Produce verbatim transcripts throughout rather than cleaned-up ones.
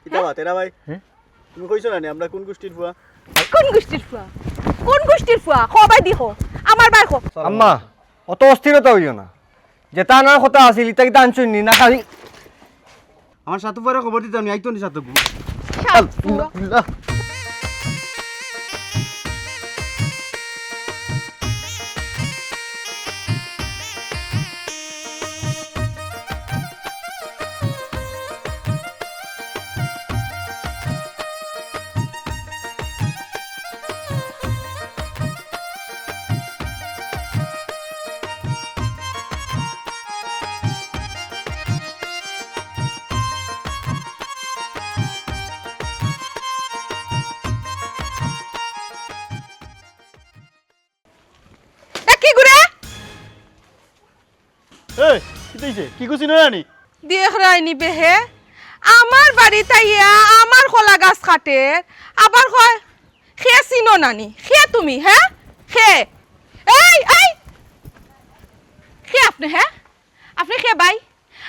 কিতা বা, তেরা ভাই? হুম? তুমি কইছো না নি আমরা কোন গোষ্ঠীর ফুয়া? কোন গোষ্ঠীর ফুয়া? কোন গোষ্ঠীর ফুয়া? কও ভাই, দেখো। আমার ভাই কও। আম্মা, অত অস্থিরতা অইও না। যেতা আনার কথা আছিল, ইতা কিতা আনছইন নি? না খালি আমার সাতু ভাইরে খবর দিতাম নি, আইতো নি সাতু। সাতু। এ কি গুরে? এই, কিতা অইছে? কি কইছি না জানি? দেখরায়নি বে হে, আমার বাড়িত আইয়া আমার কলা গাছ কাটের, আবার কয়, "কে চিনো না নি? কে তুমি, হে? কে? এই, এই! কে আপনে, হে? আপনে কে ভাই?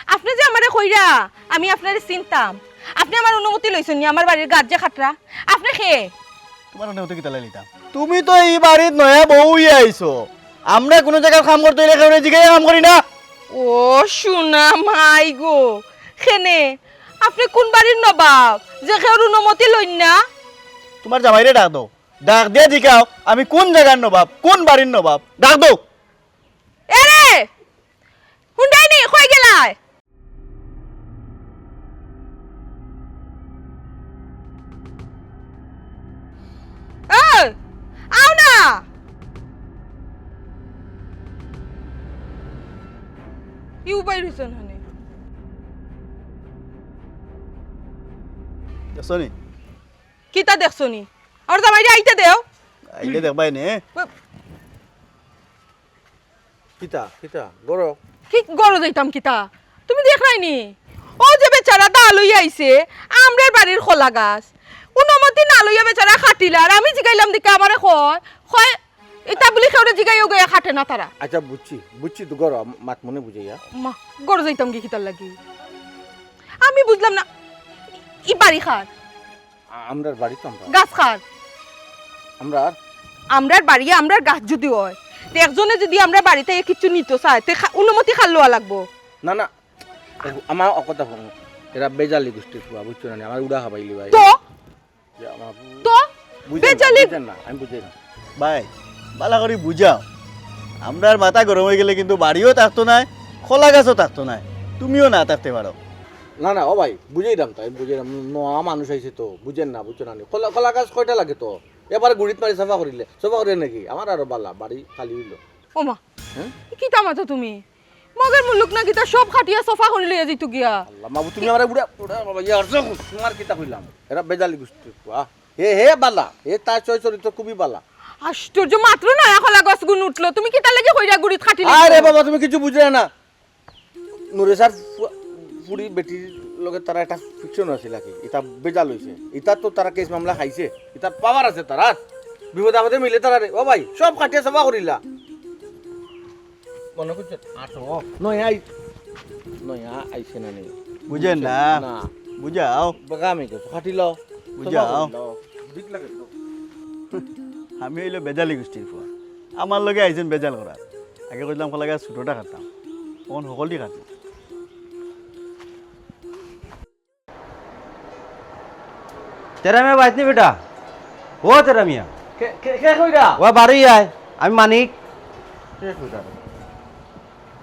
আপনে যে আমারে কইরা, আমি আপনারে চিনতাম। আপনে আমার অনুমতি লইছইন নি আমার বাড়ির গাছ যে কাটরা? আপনে কে?" তোমার অনুমতি কিতা লাগি লইতাম? তুমি তো ই বাড়িত নয়া বউ অইয়া আইছো। আমরা কুনু জাগার কাম করতে অইলে কেউরে জিগাইয়া কাম করি না। ও সোনা মাই গো, কেনে? আপনে কুন বাড়ির নবাব যে কেউর অনুমতি লইন না? তোমার জামাইরে ডাক দেও, ডাক দিয়া জিগাও আমি কুন জাগার নবাব, কুন বাড়ির নবাব, ডাক দেও। এরে, হুনরায়নি, কই গেলায়? ও, আও না। ইউ বাইর অইছইন হানে। দেখছো নি? কিতা দেখছো নি? আমার জামাইরে আইতে দেও। আইলে দেখবায় নে। ও, কিতা, কিতা, গরো? কি গরো যাইতাম কিতা? তুমি দেখরায়নি? ও যে বেচারা দা লইয়া আইছে, আমরার বাড়ির কলা গাছ। অনুমতি না লইয়া বেচারা কাটিলার, আমি জিগাইলাম দেখি আমারে কয়, কয়, "ইতা বুলি কেউরে জিগাইও গিয়া কাটে না তারা।" আচ্ছা, বুঝছি, বুঝছি তো, গরো, আম-, মাত মনে বুঝাইয়া। মা, গরো যাইতাম গি কিতার লাগি? আমি বুঝলাম না, ই বাড়ি কার? আ-, আমরার বাড়ি তো আমরা। গাছ কার? আমরার। আমরার বাড়ি, আমরার গাছ যুদি অয়, তে একজনে যুদি আমরার বাড়িত আইয়া কিচ্ছু নিতো চায়, তে খা-, অনুমতি কার লওয়া লাগবো? না, না, ও, আমার অ কথা হুনো। এরা বেজালি গোষ্ঠীর ফুয়া, বুঝছো না নি? আমার উড়া হাবাইলি ভাই। তো? যে আমার তো? বুঝেন না, বেজালি বুঝেন না, আমি বুঝি না। ভাই, বালা করি বুঝাও। আমরার মাথা গরম অইগেলে কিন্তু বাড়িও থাকতো নায়, কলা গাছও থাকতো নায়, তুমিও না থাকতে পারো। না, না, ও ভাই, বুঝাইরাম তো, আমি বুঝাইরাম। নয়া মানুষ আইছে তো, বুঝেন না, বুঝছো না নি? কলা, কলা গাছ কয়টা লাগে তো? এবারে গুড়িত মারি সাফা করিলে, সাফা করিলে নাকি? আমার আরো বালা, বাড়ি খালি অইলো। ওমা, হ্যাঁ? কিতা মাতো তুমি? মগের মুল্লুক না কিতা সব কাটিয়া সাফা করি লইয়া যাইতো গিয়া। আল্লাহ, মাবুদ, তুমি আমারে বুড়া, বুড়া বাবা, ইয়া, আর যাও, তোমার কিতা কইলাম? এরা বেজালি গোষ্ঠী, বাহ। হে, হে, বালা, হে, তার চয় চরিত্র খুবই বালা। আশ্চর্য, মাত্র নয়া কলা গাছগুন উঠলো, তুমি কিতার লাগি কইরা গুড়িত কাটিলে? আরে বাবা, তুমি কিছু বুঝলে না। নুরে স্যার পু-, পুরি বেটির লগে তারা একটা ফিকশন আছিল আর কি, ইতা বেজাল অইছে। ইতা তো তারা কেস মামলা খাইছে, ইতার পাওয়ার আছে তারার। বিপদ আপদে মিলে তারা রে, ও ভাই, সব কাটিয়া সাফা করিলা। মনে করছে আটো, নয়া আই-, নয়া আইছে না নি? বুঝেন না? না। বুঝাও। বাগামি গেছে, কাটিল। বুঝাও। ঠিক লাগে তো। আমি অইলো বেজালি গোষ্ঠীর ফুয়া। আমার লগে আইছেন বেজাল করার। আগে কইলাম কলা গাছ ছোটটা কাটতাম, অখন হকলটি কাটতাম। তেরা মিয়া বাইতনি বেটা? ও তেরা মিয়া। কে, কে, কে কইরা? ওয়া বাড়ি আয়, আমি মানিক। কে কইরা?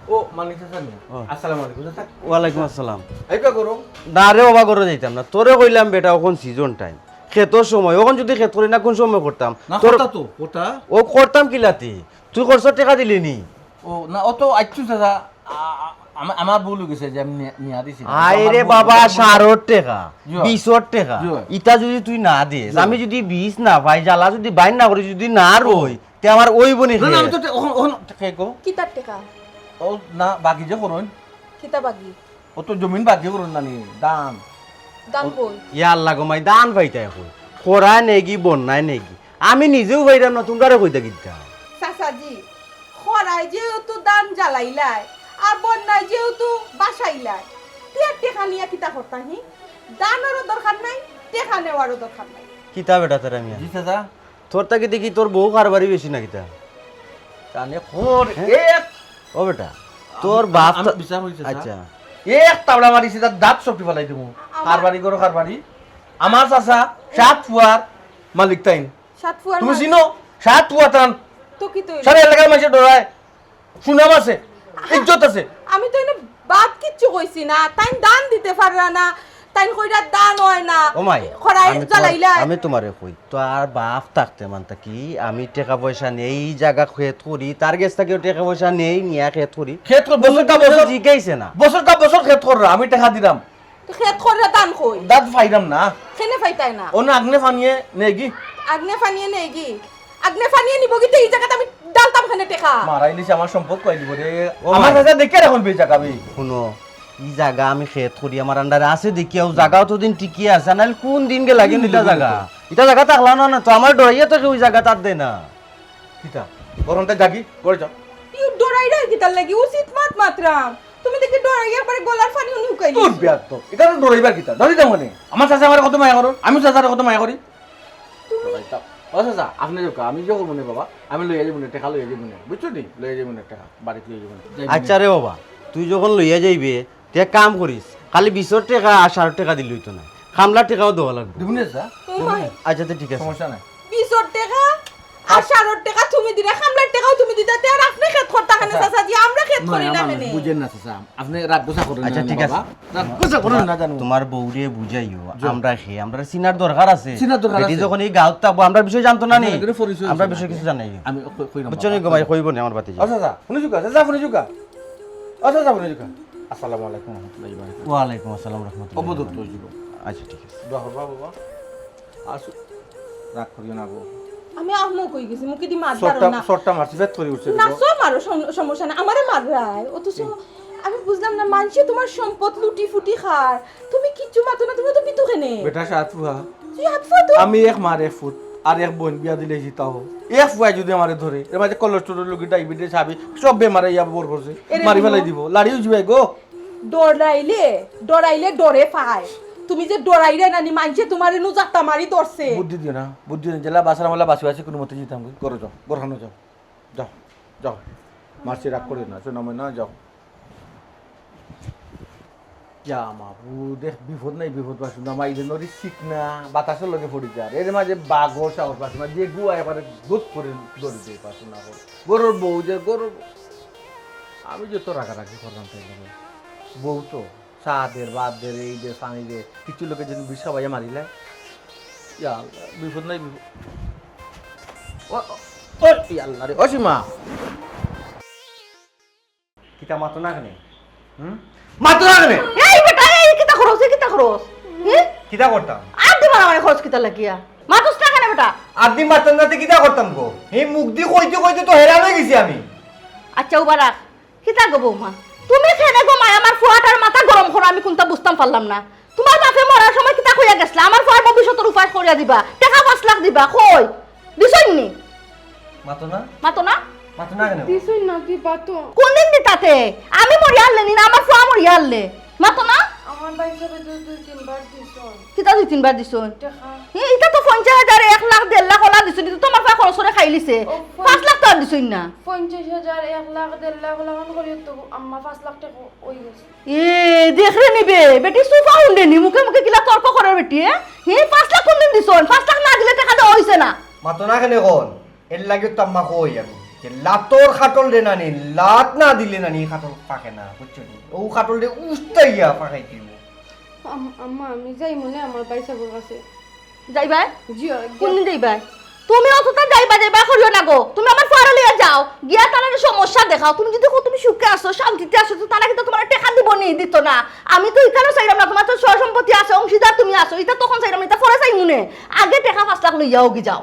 ও, মানিক চাচা মিয়া। ও। আসসালামু আলাইকুম, চাচা। ওয়ালাইকুম আসসালাম। আইবা করো? না রে বাবা, করো যাইতাম না। তোরে কইলাম বেটা, অখন সিজন টাইম। খেতর সময়, অখন যুদি খেত করি না, কুন সময় করতাম? না, তোর কথা তো, কথা। ও করতাম কিলাতি? তুই করছর টেকা দিলি নি? ও, না, অত আইচ্ছু চাচা, আ-, আ-, আমা-, আমার ভুল অইগেছে যে আমি নি-, নিয়া দিছি না। আয় রে বাবা, সারর টেকা, জি। বিশর টেকা, জি। ইতা যুদি তুই না দেস, জি। আমি যুদি বিশ না পাই, জ্বালা যুদি বাইর না করি, যুদি না রই, তে আমার অইবো নি না, না, কে? আমি তো টে-, অখন, অখন কে কো? কিতার টেকা? ও না, বাগি যে করইন। কিতা বাগি? ও তো জমিন বাগি করইন না নি, ধান। ধান ও কই? ইয়া আল্লাহ গো মাই, ধান পাইতায় কই? খরায় নেগি, বন্যায় নেগি? আমি নিজেও পাইরাম না, তুমরারে কইতা কিতা? চাচাজি, খরায় যেহেতু ধান জ্বালাইলায়, আর বন্যায় যেহেতু বাসাইলায়, তে আর টেকা নিয়া কিতা করতা হি? দানরও দরকার নাই, টেকা নেওয়ারও দরকার নাই। কিতা বেটা তোরা মিয়া? জি চাচা। তোর তাকি দেখি তোর বউ কারবারি বেশি না কিতা? জানে খোর হ্যাঁ? এক ও বেটা, তোর আমি, বাপ আমি তো বিচার হইছে, স্যার। আচ্ছা। এক তাবড়া মারিছে, তার দাঁত সবটি ফালাই দিমু। আমার কারবারি করো, কারবারি। আমার চাচা সাত ফুয়ার মালিক তাইন। সাত ফুয়ার তুমি মালিক। চিনো? সাত ফুয়া তান। তো কি তো হইলো? সারা এলাকার মাঝে ডরায়। সুনাম আছে, ইজ্জত আছে। আমি তো এনে বাদ কিচ্ছু কইছি না। তাইন দান দিতে পাররা না। তাইন কইরা দান হয় না। ও মাই, খরাই আমি তোমার, জ্বালাইলা। আমি তোমারে কই, তো আর বাপ থাকতে মানতা কি? আমি টেকা পয়সা নেই, এই জাগা খেত করি, তার গেছ থাকিও টেকা পয়সা নেই, নিয়া খেত করি। খেত কর, বছর কা বছর জিগাইছে না। বছর কা বছর খেত কররা, আমি টেকা দিলাম। তো খেত কররা দান কই? দাঁত ফাইরাম না। কেনে ফাইতায় না? অন্য আগ্নে ফানিয়ে নেগি। আগ্নে ফানিয়ে নেগি। আগ্নে ফানিয়ে নিবো গিতে এই জাগাত আমি ডালতাম কেনে টেকা? মারাইলিছে আমার সম্পদ কই দিব রে। ও আমার ভাই। চাচা দেখে রাখুন বে জাগা বে। শুনো, ই জাগা আমি খেত করি, আমার আন্ডারে আছে দেখিয়া, ও জাগাও তো দিন টিকিয়া আছে, নাইলে কোন দিন গেলা কিন্তু ইটা জাগা। ইটা জাগা থাকলা না, না তো আমার ডরাইয়া তো কেউ ই জাগা তার দেয় না। কিতা? বরং তাই যাগি, ঘরে যাও। ইউ ডরাইরা কিতার লাগি? উচিত মাত মাতরাম। তুমি দেখি ডরাইয়া একবারে গলার পানি উনি হুকাই তোর দিছো। বিয়ার তো। ইটা তো ডরাইবার কিতা? ডরাইতাম কেনে? আমার চাচা আমারে কত মায়া করো, আমি চাচারে কত মায়া করি। তুমি ডরাইতাম। ও চাচা, আপনি যাও, আমি যে করবো না বাবা, আমি লইয়া যাবো না, টেকা লইয়া যাবো না, বুঝছো নি? লইয়া যাবো না টেকা, বাড়িত লইয়া যাবো না। যাইবো না। আচ্ছা রে বাবা, তুই যখন লইয়া যাইবে, তে এক কাম করিস, খালি বিশর টেকা আর সারর টেকা দিলে হইতো না, খামলার টেকাও দেওয়া লাগবে। দিবো না চাচা? ও মাই। আচ্ছা, তো ঠিক আছে। সমস্যা নাই। বিশর টেকা আর সারর টেকা তুমি দিলে, খামলার টেকাও তুমি দিতা, তে আর আপনি খেত করতা কেনে, আচ্ছা। চাচাজি, আমরা খেত করি না, না না, কেনে? বুঝেন না চাচা, আপনি রাগ গুসা করেন আচ্ছা, না ঠিক আছে। বাবা, রাগ গুসা করেন না জানো। তোমার বউরে বুঝাইও, জি। আমরা খে, আমরা চিনার দরকার আছে। চিনার দরকার বেটি আছে। যখন এই গাঁওত থাকবো, আমরা বিষয় জানতো না নি? না, এগুলো পরিচয় আমরা আছে বিষয় না। কিছু জানাই। আমি কই-, কইলাম বুঝছো নি বাবা। গো ভাই, কইবো নি আমার বাতি। আচ্ছা, আচ্ছা, শুনে যুগা, আচ্ছা, শুনে যুগা। আচ্ছা, আচ্ছা, শুনে যুগা। আসসালামু আলাইকুম রহমতুল্লাহি ওয়া বারাকাতুহু। ওয়ালাইকুম আসসালাম রহমতুল্লাহ। অবদত্ত হইব। আচ্ছা, ঠিক আছে। দোয়া করবা বাবা। আসো, রাগ করিও না গো। আমি আহমক হয়ে গেছি, মুখে দি মাত বারো চটটা, না। চটটা মারছি, ফেট করে উঠছে না, গো। সব মারো, সম-, সমস্যা না। আমারে মাররায়, অথচ আমি বুঝলাম না, মানষে তোমার সম্পদ লুটি ফুটি খার, তুমি কিচ্ছু মাতো না, তুমি তো পিতু কেনে? বেটা সাত ফুয়া। তুই সাত ফুয়া তো? আমি এক মার এক ফুত, আর এক বোন বিয়া দিলে জিতাও। এক ফুয়া যদি আমারে ধরে, এর মাঝে cholesterol রোগী, diabetes, হাবি, সব বেমারে ইয়া বর করছে। এরে মারি বাবা। ফেলাই দিব, লাড়িও যাবে গো। ডরাইলে, ডরাইলে ডরে পায়। তুমি যে ডরাইরে নানি, মানষে তোমারে নু জাতা মারি ধরছে। বুদ্ধি দিও না, বুদ্ধি দিও না। জেলা বাসার আমলা বাসি বাসি কোনো মতে জিতাম গো। করো যাও, গোরখানো যাও। যাও, যাও। মারছি রাগ করে না, শোনা মনে না, যাও। যা মাবুদ, দেখ বিপদ নাই বিপদ বাসু না, মাইরে নরি শিখ না, বাতাসের লগে পড়ি যার। এর মাঝে বাঘ সাহস বাসু না, যে গুয়া এবারে দুধ করে দৌড়ি দিয়ে বাসু না করে। গরুর বউ যে গরুর বউ। আমি যত রাগারাগি করলাম তাই বলে। বউ তো চা দের, ভাত দের, এই দের, পানি দের, কিছু লোকে যদি বিষ খাবাইয়া মারিলে, ইয়া আল্লাহ, বিপদ নাই বিপদ। ও, ও, ও, ইয়া আল্লাহ রে, ও সীমা। কিতা মাতো না কেনে? হুম? মাতো না কেনে? এই বেটা, এই কিতা খরচ, এই কিতা খরচ? হি? কিতা করতাম? আর দিবার আমারে খরচ কিতা লাগিয়া? মাতস না কেনে বেটা? আর দিন মাততাম না তে কিতা করতাম গো? হে মুখ দি কইতে কইতে তো হেরান হয়ে গেছি আমি। আচ্ছা, উবা রাখ। কিতা গো বৌমা? তুমি কেনে গো মায় আমার ফুয়াটার মাথা গরম করো, আমি কোনটা বুঝতাম পারলাম না। তোমার বাপে মরার সময় কিতা কইয়া গেছলা? আমার ফুয়ার ভবিষ্যতর উপায় করিয়া দিবা, টেকা পাঁচ লাখ দিবা, কই? দিছইন নি? মাতো না? মাতো না? মাতো না কেনে? দিছইন না, দিবা তো। কোন দিন দিতাতে? আমি মরিয়া হারলে নি না, আমার ফুয়া মরিয়া হারলে? মাতো না? আমার ভাই সাবে তো দুই তিনবার দিছইন। কিতা দুই তিনবার দিছইন? টেকা। হে, ইটা তো পঞ্চাশ হাজার, এক লাখ, দেড় লাখ ওলা দিছইন, ইটা তো আমার ফুয়া খরচ করে খাইলিছে। ও, পঞ্চ- পাঁচ লাখ তো আর দিছইন না। পঞ্চাশ হাজার, এক লাখ, দেড় লাখ ওলা মান করিও তো আম্মা পাঁচ লাখ টেকা ওই গেছে। এ, দেখ রে নিবে, বেটি সুফা উন্ডে নি, মুখে মুখে কিলা তর্ক করে বেটি, এ? হে, পাঁচ লাখ কোন দিন দিছইন? পাঁচ লাখ না দিলে টেকা দেওয়া হইছে না। মাতো না কেনে কন? এর লাগি তো আম্মা কই আমি, যে লাতর খাটল রে নানি, লাত না দিলে নানি খাটল পাকে না, বুঝছো নি? ও খাটল রে উস্তাইয়া পাকাই দিব। আম-, আম্মা, আমি যাই মনে আমার ভাই সাবর কাছে। যাইবায়? জি, অয়। কোন দিন যাইবায়? তুমি অতটা যাইবা যাইবা করিও না গো। তুমি আমার ফুয়ারে লইয়া যাও। গিয়া তারারে সমস্যা দেখাও। তুমি যদি কও তুমি সুখে আছো, শান্তিতে আছো, তো তারা কিন্তু তোমার টেকা দিব নি, দিত না। আমি তো ইখানো চাইলাম না, তোমার তো সয় সম্পত্তি আছে, অংশীদার তুমি আছো। ইটা তখন চাইলাম না, ইটা পরে চাইমুনে। আগে টেকা পাঁচ লাখ লইয়া ওগি যাও।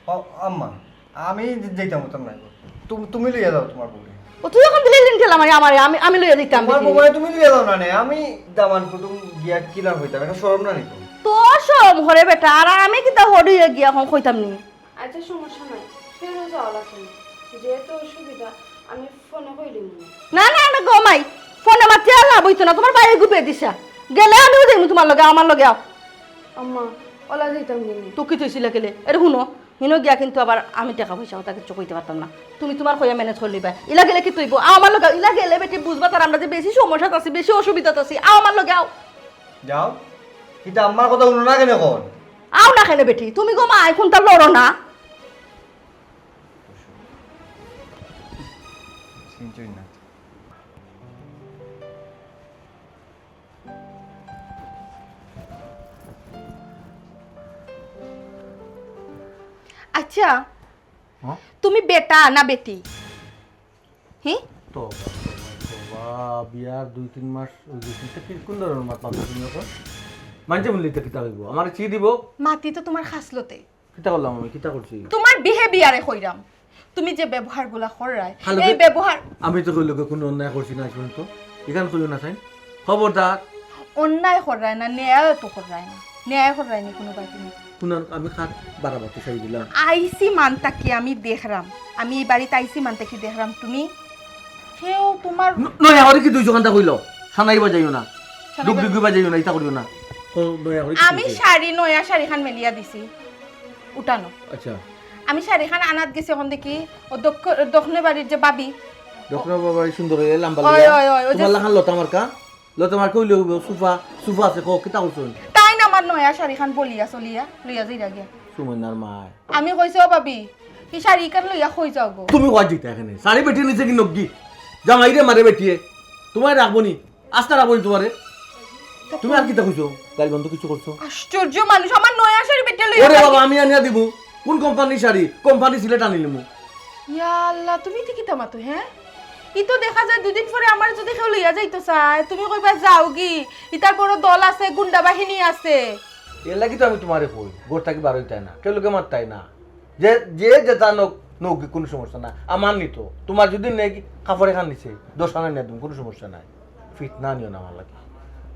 ও, আম্মা, আমি যে-, যাইতাম হতাম না গো। তুমি, তুমি লইয়া যাও তোমার বউরে। ও, তুই এখন দিলে দিন ঠেলা মারি আমারে, আমি, আমি লইয়া দিতাম তোমার দেখি। বউরে তুমি লইয়া যাও না নে, আমি দামান কুটুম গিয়া কিলা কইতাম, এটা শরম না নি তো? তোর শরম করে বেটা, আর আমি কিতা হরিয়ে গিয়া এখন কইতাম নি? আচ্ছা, সমস্যা নাই, ফেরত যাওয়া লাগবে না, যেহেতু অসুবিধা, আমি ফোনে কইলিমু। না, না, না গো মাই, ফোনে মাতিয়া লাভ হইতো না, তোমার বাইরে গুপে দিছা। গেলে আমিও যাইমু তুমার লগে, আমার লগে আও। আম্মা, অলা যাইতাম নি। তো কিতা অইছে ইলা গেলে? এরে হুনো, হিনো গিয়া কিন্তু আবার আমি টেকা পয়সা কথা কিচ্ছু কইতে পারতাম না। তুমি তুমার কইয়া ম্যানেজ করি লইবায়। ইলা গেলে কিতা অইবো? আও আমার লগে আও। ইলা গেলে বেটি বুঝবা তার আমরা যে বেশি সমস্যাত আছি, বেশি অসুবিধাত আছি। আও আমার লগে আও। যাও। কিতা আম্মার কথা হুনো না কেনে অখন? আও না কেনে বেটি? তুমি গো মায় কুনতা লড়ো না? আচ্ছা, হ্যাঁ? তুমি বেটা না বেটি? হি? তবা, তবা, তবা, বিয়ার দুই তিন মাস অই গেছে। ইতা কি, কুন ধরনের মাত মাতো তুমি অখন? মানষে হুনলে ইতা কিতা অইবো? আমারে চি দিবো? মাতি তো তুমার খাছলতে। কিতা করলাম আমি? কিতা করছি? তুমার বিহেভিয়ারে কইরাম। তুমি যে ব্যবহারগুলা কররায়, খালো এই বে-, ব্যবহার আমি তো কইলো কুনু অন্যায় করছি না আজ পর্যন্ত। ইখান কইও না, চাইন। খবরদার। অন্যায় কররায় না, ন্যায় তো কররায় না। ন্যায় কররায় নি কুনু বাড়িত নি। কুনান আমি খাত বাড়াবাড়ি ছাড়ি দিলাম। আইছি মান থাকি আমি দেখরাম। আমি ই বাড়িত আইছি মান থাকি দেখরাম তুমি কেউ তুমার ন-, নয়া করি কিতা অইছে অখানতা কইলো? সানাই বাজাইও না। সানাই দুগদুগি বাজাইও না, ইতা করিও না। ও, নয়া করি কিতা অইছে? আমি শাড়ি, নয়া শাড়িখান মেলিয়া দিছি। উঠানো। আচ্ছা। আমি শাড়িখান আনাত গেছি, অখন দেখি ও দক্ষ-, দক্ষিণ বাড়ির যে ভাবি। দক্ষিণ বাড়ির সুন্দর অইয়া লাম্বা অয়, লইয়া। অয়, অয়, অউ যে তুমার লাখান লতা মার্কা? লতা মার্কা অইলে অইবো, সুফা, সুফা আছে, কও, কিতা করছো? তাইন আমার নয়া শাড়িখান বলিয়া চলিয়া লইয়া যাইরা গিয়া। সুমাইনার মায়। আমি কইছি, "ও ভাবি, ই শাড়িখান লইয়া কই যাও গো?" তুমি কই যাইতায় কেনে? শাড়ি বেটিয়ে নিছে কি নগি? জামাইরে মারে বেটিয়ে। তুমারে রাখবো নি? আস্তা রাখবো নি তুমারে? তুমি আর কিতা কইছো? গাইল বন্ধ কিছু করছো? আশ্চর্য মানুষ, আমার নয়া শাড়ি বেটিয়ে লইয়া ওরে যাও। বাবা, আমি আনিয়া দিমু। কুন কোম্পানির শাড়ি? কোম্পানি সিলেট আনিলিমু। ইয়া আল্লাহ, তুমি ইতা কিতা মাতো, হে? ই তো দেখা যায় দুদিন পরে আমার যদি কেউ লইয়া যাইতো চায়, তুমি কইবা, "যাওগি, ইতার বড় দল আছে, গুন্ডা বাহিনী আছে।" এর লাগি তো আমি তুমারে কই, ঘর থাকি বার অইতায় না, কেউর লগে মাততায় না। যে, যে যেতা নউক, নউকগি, কুনু সমস্যা না। আমার নি তো, তুমার যদি নেগি, কাপড় এখান নিছে, দশখান আনিয়া দিমু, কুনু সমস্যা নাই। ফিতনা আনিও না আমার লাগি,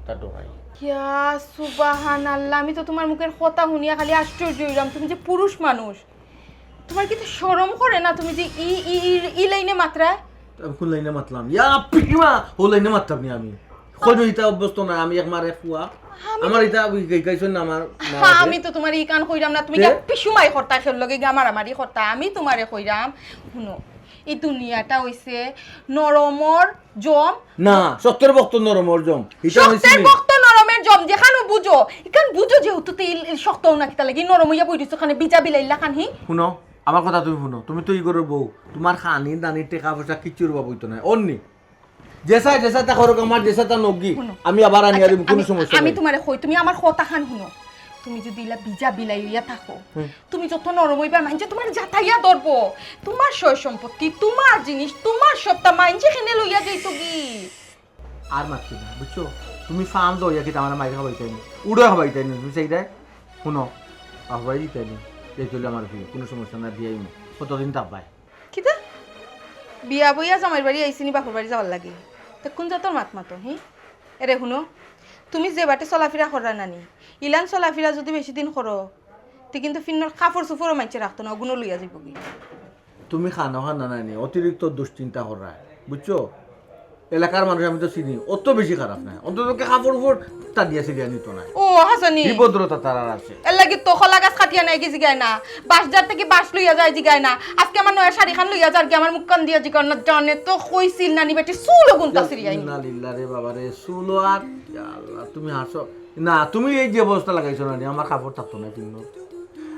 তার ডরাই। ইয়া সুবহানাল্লাহ, আমি তো তুমার মুখের কথা হুনিয়া খালি আশ্চর্য অইলাম, তুমি যে পুরুষ মানুষ। তুমার কিতা শরম করে না? তুমি যে ই, ই, ই, ই লাইনে মাতরায়? আমি কুন লাইনে মাতলাম? ইয়া পিটিমা, অউ লাইনে মাততাম নি আমি। কইনো ইতা অভ্যস্ত না, আমি এক মার এক পুয়া। আমি আমার ইতা ওই গাই-, গাইছইন না আমার মা হ্যাঁ, আছে। আমি তো তুমারে ইখান কইরাম না, তুমি তে? গিয়া পিসুমাই করতায়, কেউর লগে গিয়া মারামারি করতায়। আমি তুমারে কইরাম, হুনো, ই দুনিয়াটা অইছে নরমর জম। না, শক্তর বক্ত নরমর জম। ইটা আমি শক্তর চিনি। বক্ত নরমর জম, যেখানো বুঝো, ইখান বুঝো যেহেতু তে ইল-, ইল শক্ত না কিতা লাগি, নরম অইয়া বই রইছো, খানে বিজা বিলাইর লাখান হি। হুনো, আমার কথা তুমি হুনো, তুমি তো ই ঘরর বউ, তুমার খানি দানি টেকা পয়সা কিচ্ছুর অভাব অইতো নায়, অর নি। যেছা, যেছা তা করউক, আমার যেছা তা নগি, হুনো। আমি আবার আনিয়া আচ্ছা, দিমু, কুনু আমি, সমস্যা আমি নাই। তুমারে কই, তুমি আমার কথাখান হুনো। তুমি যদি ইলা বিজা বিলাই অইয়া থাকো, হুম। তুমি যত নরম অইবা, মানষে তুমারে জাতাইয়া ধরবো। তুমার সয় সম্পত্তি, তুমার জিনিস, তুমার সবতা মানষে কেনে লইয়া যাইতোগি? আর মাতছি না, বুঝছো? তুমি ফান দইয়া কিতা আমারে মাইর খাবাইতায় নি? উড়ো খাবাইতায় নি, তুমি চাইরায়? হুনো, বাপরে দিতায় নি, যাইতে অইলে আমার ফিরে, কুনু সমস্যা নাই, বিয়াই নি। কতদিন থাকবায়? কিতা? বিয়া বইয়া জামাইর বাড়ি আইছি নি বাপর বাড়ি যাওয়ার লাগি? তে কুন জাতর মাত মাতো, হি? এরে হুনো, তুমি যে বাটে চলাফিরা কররায় না নি, ইলান চলাফিরা যদি বেশি দিন করো, তে কিন্তু ফিন্নর কাপড় চুপড়ও মানষে রাখতো না, অগুনও লইয়া যাইবোগি। তুমি খানো খানা নাই নি, অতিরিক্ত দুশ্চিন্তা কররায়, বুঝছো? এলাকার মানুষ আমি তো চিনি, অত বেশি খারাপ নায়। অন্তত পক্ষে কাপড় উপর তা দিয়া সিরিয়া নিত নায়। ও, হাসানি। কি ভদ্রতা তারার আছে? এর লাগি তো কলা গাছ কাটিয়া নেয় গি জিগায় না। বাঁশ ঝাড় থাকি বাঁশ লইয়া যায় জিগায় না। আজকে আমার নয়া শাড়িখান লইয়া যারগি, আমার মুখখান দিয়া জিগায় না। জানে তো কইছিল নানি বেটি চুলও গুনতা সিরিয়া। ইন্না লিল্লাহ রে বাবা রে, চুলও আর, ইয়া আল্লাহ, তুমি হাসো। না, তুমি এই যে অবস্থা লাগাইছো না নি, আমার কাপড় থাকতো না ফিন্নর।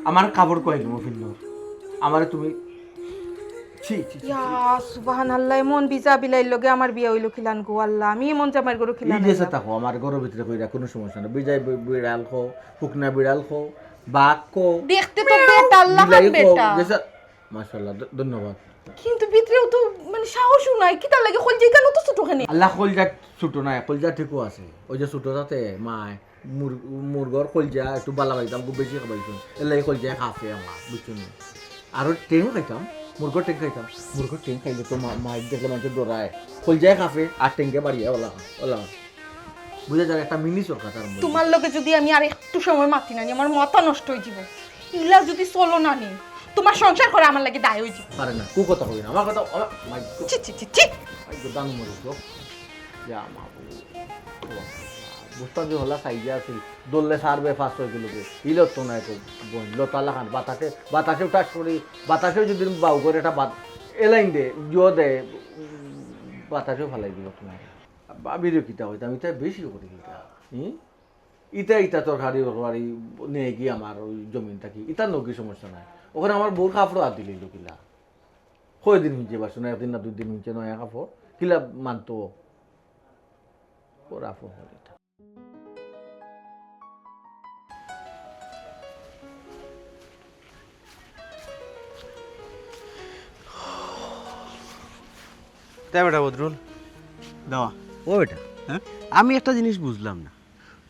আমার কাপড় কই দিমু ফিন্নর? আমারে তুমি ছি, ছি, ছি, ছি। ইয়া, সুবহানাল্লাহ, এমন বিজা বিলাইর লগে আমার বিয়া অইলো কিলান গো আল্লাহ, আমি এমন জামাইর ঘরো কিলান ই যে আইলাম। থাকো, আমার ঘরর ভিতরে কইরা কুনু সমস্যা নাই। বিজাই বি-, বিড়াল খো, হুকনা বিড়াল খো, বাঘ খো। দেখতে তো বেটার লাখান বিলাই খো, বেটা। মাশাআল্লাহ, ধ-, ধন্যবাদ। কিন্তু ভিতরেও তো মানে সাহসও নাই, কিতার লাগি কলজা ইখানো তো ছোট কেনে? আল্লাহ কলজা ছোট নাই, কলজা ঠিকও আছে। ওই যে ছোট তাতে মায় মুর-, মুরগর কলজা একটু বালা পাইতাম, খুব বেশি খাবাইতাম। এর লাগি কলজা খাফে আমার, বুঝছো নি? আরো টেং খাইতাম, মুরগর টেং খাইতাম। মুরগর টেং খাইলে তো মা-, মাইর দেখলে মানষে ডরায়। কলজায় খাফে আর টেঙ্গে বাড়িয়া ওলা, ওলা। বুঝা যার একটা মিনি সরকার তার মধ্যে। তুমার লগে যদি আমি আর একটু সময় মাতি না নি, আমার মাথা নষ্ট অই যিবো। ইলা যদি চলো না নি, তুমার সংসার করা আমার লাগি দায় অই যিবো। পারে না, কু কথা কই না, আমার কথা, আমার, মাই, ছি, ছি, ছি, ছি। মাই, দানু মরিস গো। ইয়া মাবুদ। বুঝতাম যে হলা সাইজে আছিল, দৌড়লে সার বে ফাঁস হয়ে গেল গে। ইলত তো নাই তো বইন, লতা লাখান, বাতাসে, বাতাসেও ঠাস করি, বাতাসেও যদি বাউ করে এটা বাত-, এলাইন দে, জো দে, বাতাসেও ফালাই দিব তোমার। ভাবিরে কিতা হইতাম, ইতা বেশি করি কিতা? হুম? ইতা, ইতা তরকারি, তরকারি নেই কি আমার ওই জমিন থাকি? ইতা নকি সমস্যা নাই। ওখানে আমার বউর কাপড় হাত দিলে কিলা? কয়দিন হইছে বাসু না, একদিন না দুই দিন হইছে নয়া কাপড়। কিলা মানতো? ওরা ফোন করে এটা। তে বেটা বদরুল। দেওয়া। ও বেটা, হ্যাঁ? আমি একটা জিনিস বুঝলাম না।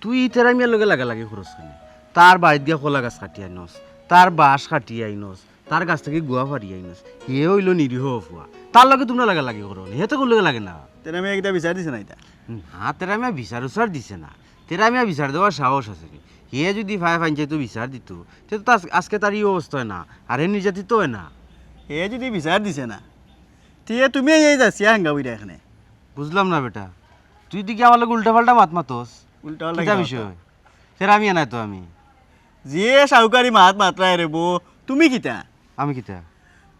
তুই ই তেরা মিয়ার লগে লাগালাগি খরচ কেনে? তার বাড়িত গিয়া কলা গাছ কাটি আইনস, তার বাঁশ কাটি আইনস, তার গাছ থাকি গুয়া ফারি আইনস। হে অইলো নিরীহ ফুয়া, তার লগে তোমরা লাগালাগি করো নি, হে তো কোনো লগে লাগে না। তেরা মিয়া কিতা বিচার দিছে না ইতা? না, তেরা মিয়া বিচার উচার দিছে না। তেরা মিয়া বিচার দেওয়ার সাহস আছে নি? হে যদি ফায় ফাইনচাইতো বিচার দিত, তে তো আজ-, আজকে তার ই অবস্থা অয় না, আর হে নির্যাতিত অয় না। হে যদি বিচার দিছে না, তে তুমি এই যাচ্ছি হাঙ্গা বইরা এখানে। বুঝলাম না বেটা, তুই দেখি আমার লগে উল্টাপাল্টা মাত মাতস। উল্টাপাল্টা কিতা কিতা বিষয়? মাত? তেরা মিয়া নাই তো আমি। যে সাউকারি মাত মাতরায় রে বো, তুমি কিতা? আমি কিতা?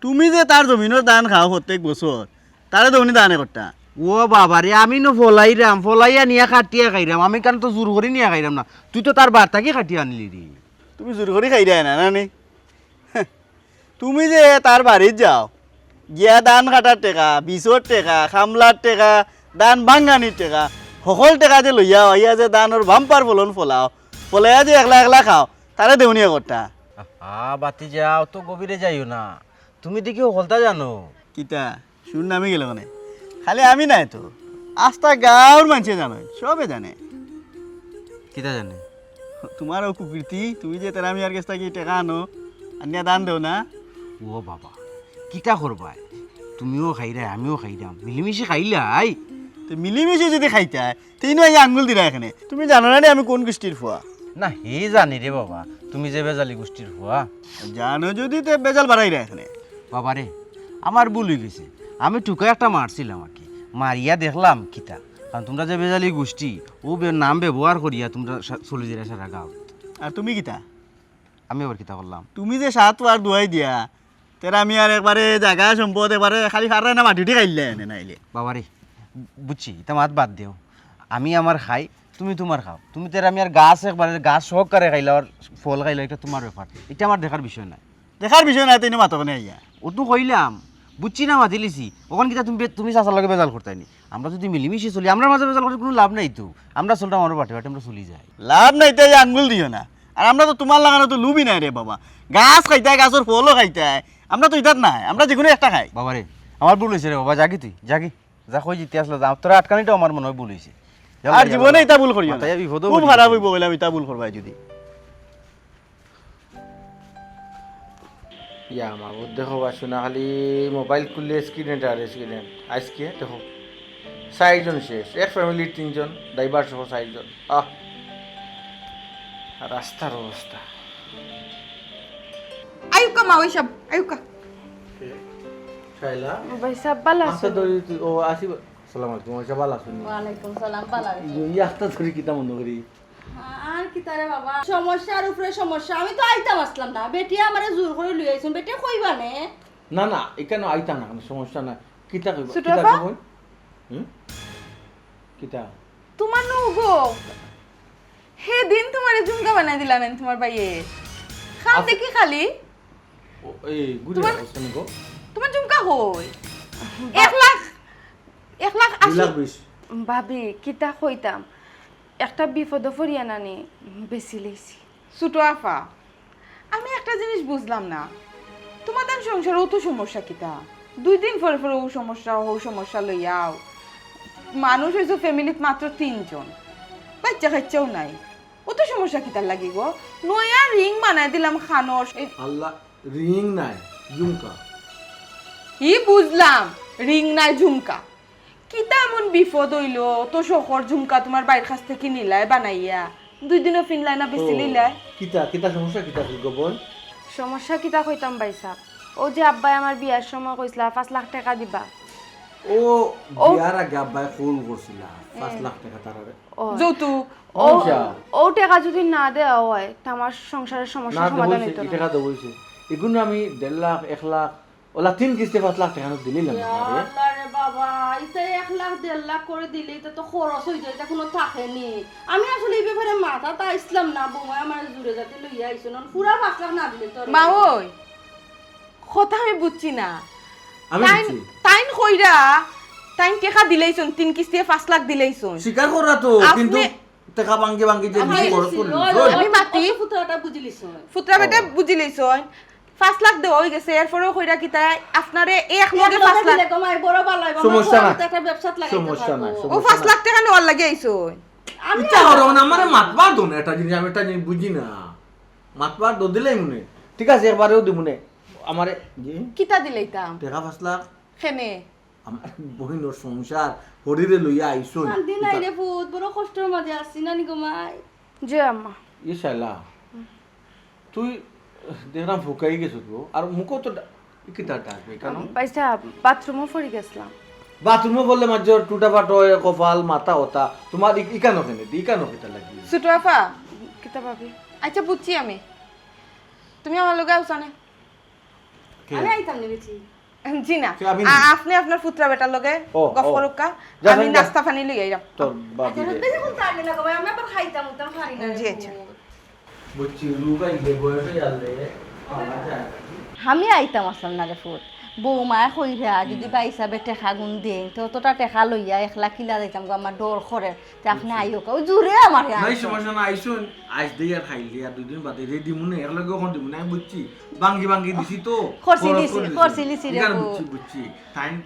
তুমি যে তার জমিনর ধান খাও প্রত্যেক বছর, তারে দৌনি দানে করতা। ও বাবা রে, আমি নু ফলাইরাম, ফলাইয়া নিয়া কাটিয়া খাইরাম, আমি কেন তো জোর করি নিয়া খাইরাম না, তুই তো তার বাড়ি থাকি কাটিয়া আনলি রে। তুমি জোর করি খাইরায় না, না নি? তুমি যে তার বাড়িত যাও, গিয়া ধান কাটার টেকা, বিচর টেকা, কামলার টেকা, ধান ভাঙ্গানির টেকা, হকল টেকা যে লইয়া আইয়া যে ধানর বাম্পার ফলন ফলাও, ফলাইয়া যে একলা একলা খাও, তারে দেউনিয়া করতা। আহা, বাতি যাও, তো গভীরে যাইও না। তুমি দেখি হকলতা জানো। কিতা? সুর নামে গেল মানে? খালি আমি নাই তো, আস্তা গাঁওর মানষে জানে, সবে জানে। কিতা জানে? তোমার ও কুকীর্তি, তুমি যে তেরা মিয়ার গেছ থাকি টেকা আনো, আনিয়া দান দেও না। ও বাবা, কিতা করবায়? তুমিও খাইরায়, আমিও খাইরাম, মিলিমিশি খাইলাই। তে মিলিমিশি যদি খাইতায়, তে ইনো আইয়া আঙ্গুল দিরায় কেনে। তুমি জানো না নি আমি কোন গুষ্টির ফুয়া? না, হে জানি রে বাবা, তুমি যে বেজালি গুষ্টির ফুয়া। জানো যদি তে বেজাল বাড়াইরায় কেনে। বাবা রে, আমার ভুল অই গেছে, আমি টুকা একটা মারছিলাম আর কি, মারিয়া দেখলাম কিতা, কারণ তোমরা যে বেজালি গুষ্টি, ও বে-, নাম ব্যবহার করিয়া তোমরা সা-, চলি যাইরায় সারা গাঁও। আর তুমি কিতা? আমি আবার কিতা করলাম? তুমি যে সাত বার দুয়াই দিয়া, তেরা মিয়ার একবারে জাগা সম্পদ একবারে খালি ফাররায় না মাটি উঠি খাইলে এনে নাইলে। বাবা রে, বুঝছি, ইতা মাত বাদ দেও। আমি আমার খাই, তুমি তোমার খাও। তুমি তেরা মিয়ার গাছ একবারে গাছ সহকারে খাইলাও আর ফল খাইলাও, ইটা তোমার ব্যাপার, ইটা আমার দেখার বিষয় নায়। দেখার বিষয় নায়, তে ইনো মাতো কেনে আইয়া? অতো কইলাম, বুঝছি না মাতিলিছি। অখন কিতা তুমি বে-, তুমি চাচার লগে বেজাল করতায় নি? আমরা যদি মিলিমিশি চলি, আমরার মাঝে বেজাল করি কুনু লাভ নাই তো। আমরা চলতাম আমরার বাটে বাটে, আমরা চলি যাই। লাভ নাই, তে আঙ্গুল দিও না। আর আমরা তো তোমার লাখান তো লুবি নায় রে বাবা। গাছ খাইতায়, গাছর ফলও খাইতায়। আমরা তো ইতাত নায়, আমরা যেকুনু একটা খাই। বাবা রে, আমার ভুল অইছে রে বাবা, যাগি তুই, যাগি। যা কই যিতে আসলে যা, তোরে আটকানিটাও আমার মনে অয় ভুল অইছে। যা আর লাগি জীবনে আল্লাহ। ইতা ভুল করিও না। মাথায় বিপদও খুব পড়ি খারাপ গেছে। অইবো বলে আমি ইতা ভুল করবায় যদি। ইয়া মাবুদ, দেখো বা শোনা, খালি মোবাইল খুললে স্ক্রিনে আর স্ক্রিনে। আজকে দেখো, চাইরজন শেষ, এক ফ্যামিলির তিনজন, ড্রাইভার সহ চাইরজন। আহ, আর রাস্তার অবস্থা। আইউক্কা মা, ওই সব, আইউক্কা। শাইলা? ভাই সাহেব, ভালা আচ্ছা, আছেন? তো এই তুই, ও, আসি, আসসালামু আলাইকুম, আচ্ছা, ভালা আছেন? ওয়ালাইকুম সালাম, ভালা আছি। এই, এই আস্তা ধরি কিতা মনে করি? আর কিতা রে বাবা, সমস্যার উপরে সমস্যা। আমি তো আইতাম আসলাম না, বেটিয়ে আমারে জোর করি লই আইছইন, বেটিয়ে কইবা নে। না, না, ইখানো আইতা না, কুনু সমস্যা নাই। কিতা কইবা? ছোট কিতা আপা? কইবা? হুম? কিতা? তোমার নু গো, হে দিন তোমারে ঝুমকা বানাই দিলা না তোমার ভাইয়ে। খান আপ- দেখি খালি। ও, এই, গুড়ি তোমার, রাখো, শুনি গো। তোমার ঝুমকা কই? এক লাখ, এক লাখ আশি। দুই লাখ বিশ। ভাবি, কিতা কইতাম? একটা বিপদো পড়িয়া নানি বেচি লইছি। ছোট আফা, আমি একটা জিনিস বুঝলাম না, তোমাদের সংসারে অত সমস্যা কিতা? দুই দিন পরে পরে ও সমস্যা, ও সমস্যা লইয়াও। মানুষ অইছো ফ্যামিলিত মাত্র তিনজন, বাচ্চা কাচ্চাও নাই, অত সমস্যা কিতার লাগি গো? নয়া রিং বানাই দিলাম খানোর। এই আল্লাহ, রিং নাই, ঝুমকা। ই বুঝলাম, রিং নাই ঝুমকা। কিতা এমন বিপদ অইলো? অত শখর ঝুমকা তোমার ভাইর কাছ থাকি নিলায় বানাইয়া, দুই দিনও ফিনলায় না, বেচি ও, লইলায়। কিতা, কিতা সমস্যা কিতা আছিল গো বোন? সমস্যা কিতা কইতাম ভাই সাহেব, অউ যে আব্বায় আমার বিয়ার সময় কইছলা পাঁচ লাখ টেকা দিবা। ও ও- বিয়ার আগে আব্বায় কবুল করছিলা পাঁচ লাখ টেকা তারারে। ও, যৌতুক। ও, আচ্ছা। ও টেকা যদি না দেওয়া অয়, তে আমার সংসারের সমস্যা না, তো সমাধান অইছে, হইতো ই না। টেকা তো অইছে। এগুন আমি দেড় লাখ, এক লাখ, ওলা তিন কিস্তি পাঁচ লাখ টেকা দিলাম ইয়া আব্বারে। আল্লাহ রে বাবা, ইতা এক লাখ, দেড় লাখ করি দিলে ইতা তো খরচ অই যায়, ইতা কুনু থাকে নি। আমি আসলে ই ব্যাপারে মাথাত আইছলাম না, বৌমায় আমারে জুরে যাতে লইয়া আইছইন, অখন পুরা পাঁচ লাখ না দিলে তো আর মা অয়। ওই, কথা আমি বুঝছি না। আমি তাইন, বুঝছি। তাইন কইরা, তাইন টেকা দিলাইছইন, তিন কিস্তিয়ে পাঁচ লাখ দিলাইছইন। স্বীকার কররা তো, আপনে কিন্তু টেকা ভাঙ্গি ভাঙ্গি যে আমি নিচে খরচ করলি, ওই, ওই, আমি মাতি। অত ফুতরাটা বুঝিলিছইন। ফুতরা বেটা হ্যাঁ। বুঝিলিছইন। পাঁচ লাখ দেওয়া অই গেছে, এরপরেও কইরা কিতা আপনারে এক এক লগে লগে পাঁচ লাখ। দিলে কমাই বড় ভালা অইবো, সমস্যা আমার না। তো একটা ব্যবসাত লাগাইতে সমস্যা পারবো। না, ও সমস্যা পাঁচ না। লাখ টেকা নেওয়ার লাগি আইছইন। আমি ইচ্ছা করো না, আমারে মাতবার দো না, একটা জিনিস আমি একটা জিনিস বুঝি না। মাতবার দো দিলেই মনে। ঠিক আছে, একবারেও দিমুনে। আমারে, জি? কিতা দিলাইতাম? টেকা পাঁচ লাখ। কেনে? আমার বইনর সংসার, হরিরে লইয়া আইছইন। শান্তি নাই রে পুত, বড় কষ্টর মাঝে আছি, নানি গো মাই। জি আম্মা। ইয়ে শালা, তুই দেখলাম ফুকাই গেছত গো, আর মুখো তো ডা-, কিতা ডাক বে, কেন? ভাইসাব, বাথরুমো পড়ি গেছলাম। বাথরুমো পড়লে মাঝে টুটা ফাট অয়, কপাল, মাথা, ওতা। তোমার ই-, ইকানো কেনে? ইকানো কিতা লাগি? ছোট আফা, কিতা ভাবি? আচ্ছা, বুঝছি আমি। তুমি আমার লগে আওছানে? কে? আমি আইতাম নি বেটি। জি না। কে, আমি আ-, নি? আপনে আপনার ফুতরা বেটার লগে ও, গফ ও। করুক্কা। যা, আমি যা। নাস্তা পানি লই আইরাম। তোর বাপ আচ্ছা, রে। বেশিক্ষণ থাকলে না গো ভাই, আমি আবার খাইতাম, উঠতাম পারি না। জি, আচ্ছা। বুঝছি, রোগ আইলে, বয়স অইলে, পাওয়া যায়। আমি আইতাম আসলাম না রে ফুত। বৌমায় কইরা, যদি হুম। ভাইসাবে টেকা গুন দেইন, তে অতটা টেকা লইয়া একলা কিলা যাইতাম গো, আমার ডর করে। তে আপনে বুঝছি। আইও কা, ওই জুরে আমার নাই, সমস্যা না, আইছইন, আইজ দেই আর খাইলে আর দুই দিন বাদে রে দিমুনে, এর লগে অখন দিমুনে, আমি বুঝছি। ভাঙ্গি ভাঙ্গি দিছি তো, খরচ করছি, করে দিছি। খরচ করছি, লিছি রে এখানে ফুত। বুঝছি, বুঝছি। তাইন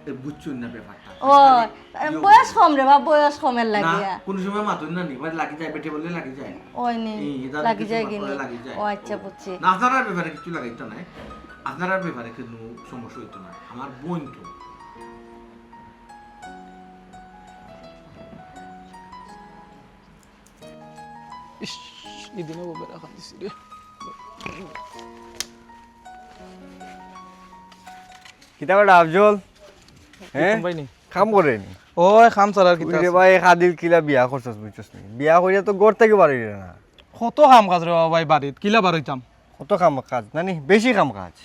এ, বুঝছইন না ব্যাপারটা। ও, খালি ইয়ে বয়স করে। কম রে বা, বয়স কমের না, লাগিয়া। কোন সময় মাতইন না নি, মানে লাগি যায়, বেটি বললে লাগি যায়। ওই নি, এই, এটা লাগি কিছু যায় মাত গিনি। করে লাগি যায়। ও আচ্ছা, ও, বুঝছি। না, আপনারার ব্যাপারে কিছু লাগাইতো নাই। আপনারার ব্যাপারে কোনো সমস্যা অইতো না। আমার বইন তো। ইস, ই দিনে বউবে রাখান দিছি রে। কিতা বেটা আফজল? হ্যাঁ? ভাই নি? কাম করে নি? ওই কাম চালার কিতা ওই রে আছে? ভাই, কাদিল কিলা বিয়া করছস বুঝছস নি? বিয়া করিয়া তো ঘর থাকি বারইরে না। কত কাম কাজ রে বাবা ভাই বাড়িত, কিলা বারইতাম? কত কাম কাজ, না নি? বেশি কাম কাজ।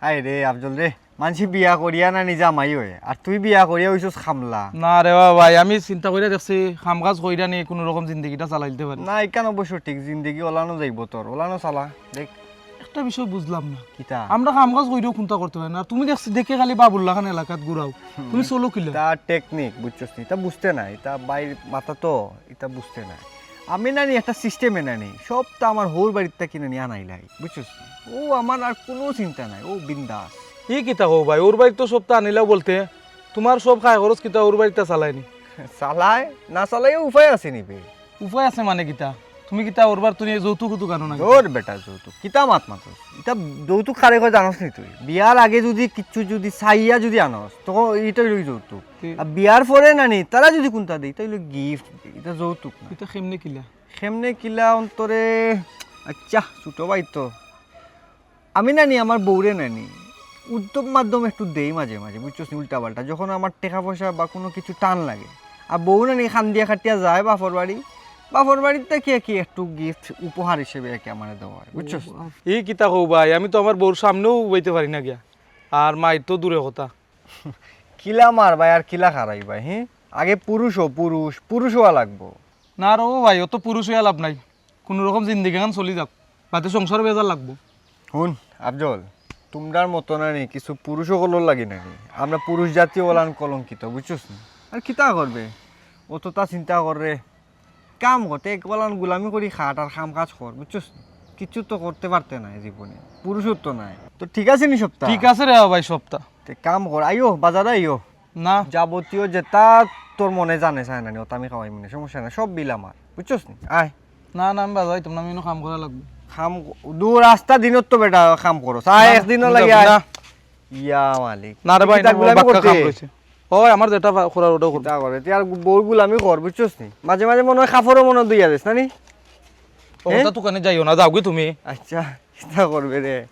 আয় রে আফজল রে, মানষি বিয়া করিয়া না নি জামাই অয়, আর তুই বিয়া করিয়া অইছস কামলা। না রে বাবা ভাই, আমি চিন্তা করিয়া দেখছি, কাম কাজ করিয়া নি কুনু রকম জিন্দেগিটা চালাইতে পারি। না, ইখান অবশ্য ঠিক, জিন্দেগি ওলানো যাইবো তোর, ওলানো চালা, দেখ। একটা বিষয় বুঝলাম না। কিতা? আমরা কাম কাজ করিয়াও কুন্তা করতে পারি না, আর তুমি দেখছি দেখে খালি বাবুল্লা খান এলাকাত ঘুরাও, তুমি হুম। চলো কিলা? তা টেকনিক, বুঝছস নি? তা বুঝতে নাই, তা বাইর মাথা তো, ইতা বুঝতে নাই। আমি নানি একটা সিস্টেমে নানি, সবতা আমার হউর বাড়ির থাকি নানি আনাইলাই, বুঝছস নি? ও আমার আর কুনু চিন্তা নাই, ও বিন্দাস। ই কিতা কও ভাই, হউর বাড়িত তো সবতা আনিলাও বলতে, তুমার সব খায় খরচ কিতা হউর বাড়িত চালায় নি? চালায়, না চালাইও উপায় আছে নি বে? উপায় আছে মানে কিতা? তুমি কিতা হউর বাড়িত তুমি যৌতুক উতুক আনো না কিতা? ধুর বেটা যৌতুক, কিতা মাত মাতস? ইতা যৌতুক কারে কয় জানস নি তুই? বিয়ার আগে যুদি কিচ্ছু যুদি চাইয়া যুদি আনস, তখন ইটা অইলো যৌতুক। কি? আর বিয়ার পরে নানি, তারা যুদি কুন্তা দেয়, ইতা অইলো গিফট, ইতা যৌতুক না। ইতা কেমনে কিলা? কেমনে কিলা অন্তরে, আচ্ছা, ছোট ভাই তো। আমি নানি আমার বউরে নানি উদ্যম মাধ্যম একটু দেই মাঝে মাঝে, বুঝছস নি, উল্টা পাল্টা। যখন আমার টেকা পয়সা বা কুনু কিছু টান লাগে, আর বউ নানি কান্দিয়া কাটিয়া যায় বাপর বাড়ি, বাপর বাড়িত থাকি একটু গিফট উপহার হিসেবে একে আমারে দেওয়া অয়, বুঝছস নি? ই কিতা কও ভাই, আমি তো আমার বউর সামনেও বইতে পারি না গিয়া, আর মাইর তো দূরে কথা। কিলা মারবায় আর কিলা খারাইবায়, হি? আগে পুরুষ অ, পুরুষ, পুরুষ অওয়া লাগবো। না রে ও ভাই, অত পুরুষ অইয়া লাভ নাই, কুনু রকম জিন্দেগি খান চলি যাউক, বাদে সংসার বেজার লাগবো। হুন আফজল, তুমরার মতো নানি কিছু পুরুষ অকলর লাগি নানি আমরা পুরুষ জাতি অলান কলঙ্কিত, বুঝছস নি? আর কিতা করবে, অততা চিন্তা কররে, কাম করতে এক অলান গুলামি করি খাট আর কাম কাজ কর, বুঝছস নি? কিচ্ছু তো করতে পারতে নায় জীবনে, পুরুষত্ব নাই। তো ঠিক আছে নি সবতা? ঠিক আছে রে ভাই সবতা। তে কাম কর, আইও, বাজারো আইও। না। যাবতীয় যেতা তোর মনে জানে চায় নানি, অতা আমি খাওয়াইমুনে, সমস্যা নাই, সব বিল আমার, বুঝছস নি? আয়। না, না, আমি বাজারো আইতাম না, আমি ইনো কাম করা লাগবো। কাম ক-, দূর রাস্তা দিনর তো বেটা কাম করস। আয়, না, একদিনও আমি লাগি যাবো আয়। না। ইয়া মালিক। না রে ভাই, কিতা না, গুলামি বাক্কা করতে? কাম রইছে। ওই আমার যেটা ভা-, করার ওটাও করবো। কিতা করে? তুই আর বউর গুলামি কর, বুঝছস নি? মাঝে মাঝে মনে অয় কাপড়ও মনে অয় ধুইয়া দিস, না নি? ও, হ্যাঁ? তা দোকানে যাইও না, যাওগি তুমি। আচ্ছা, কিতা করবে রে?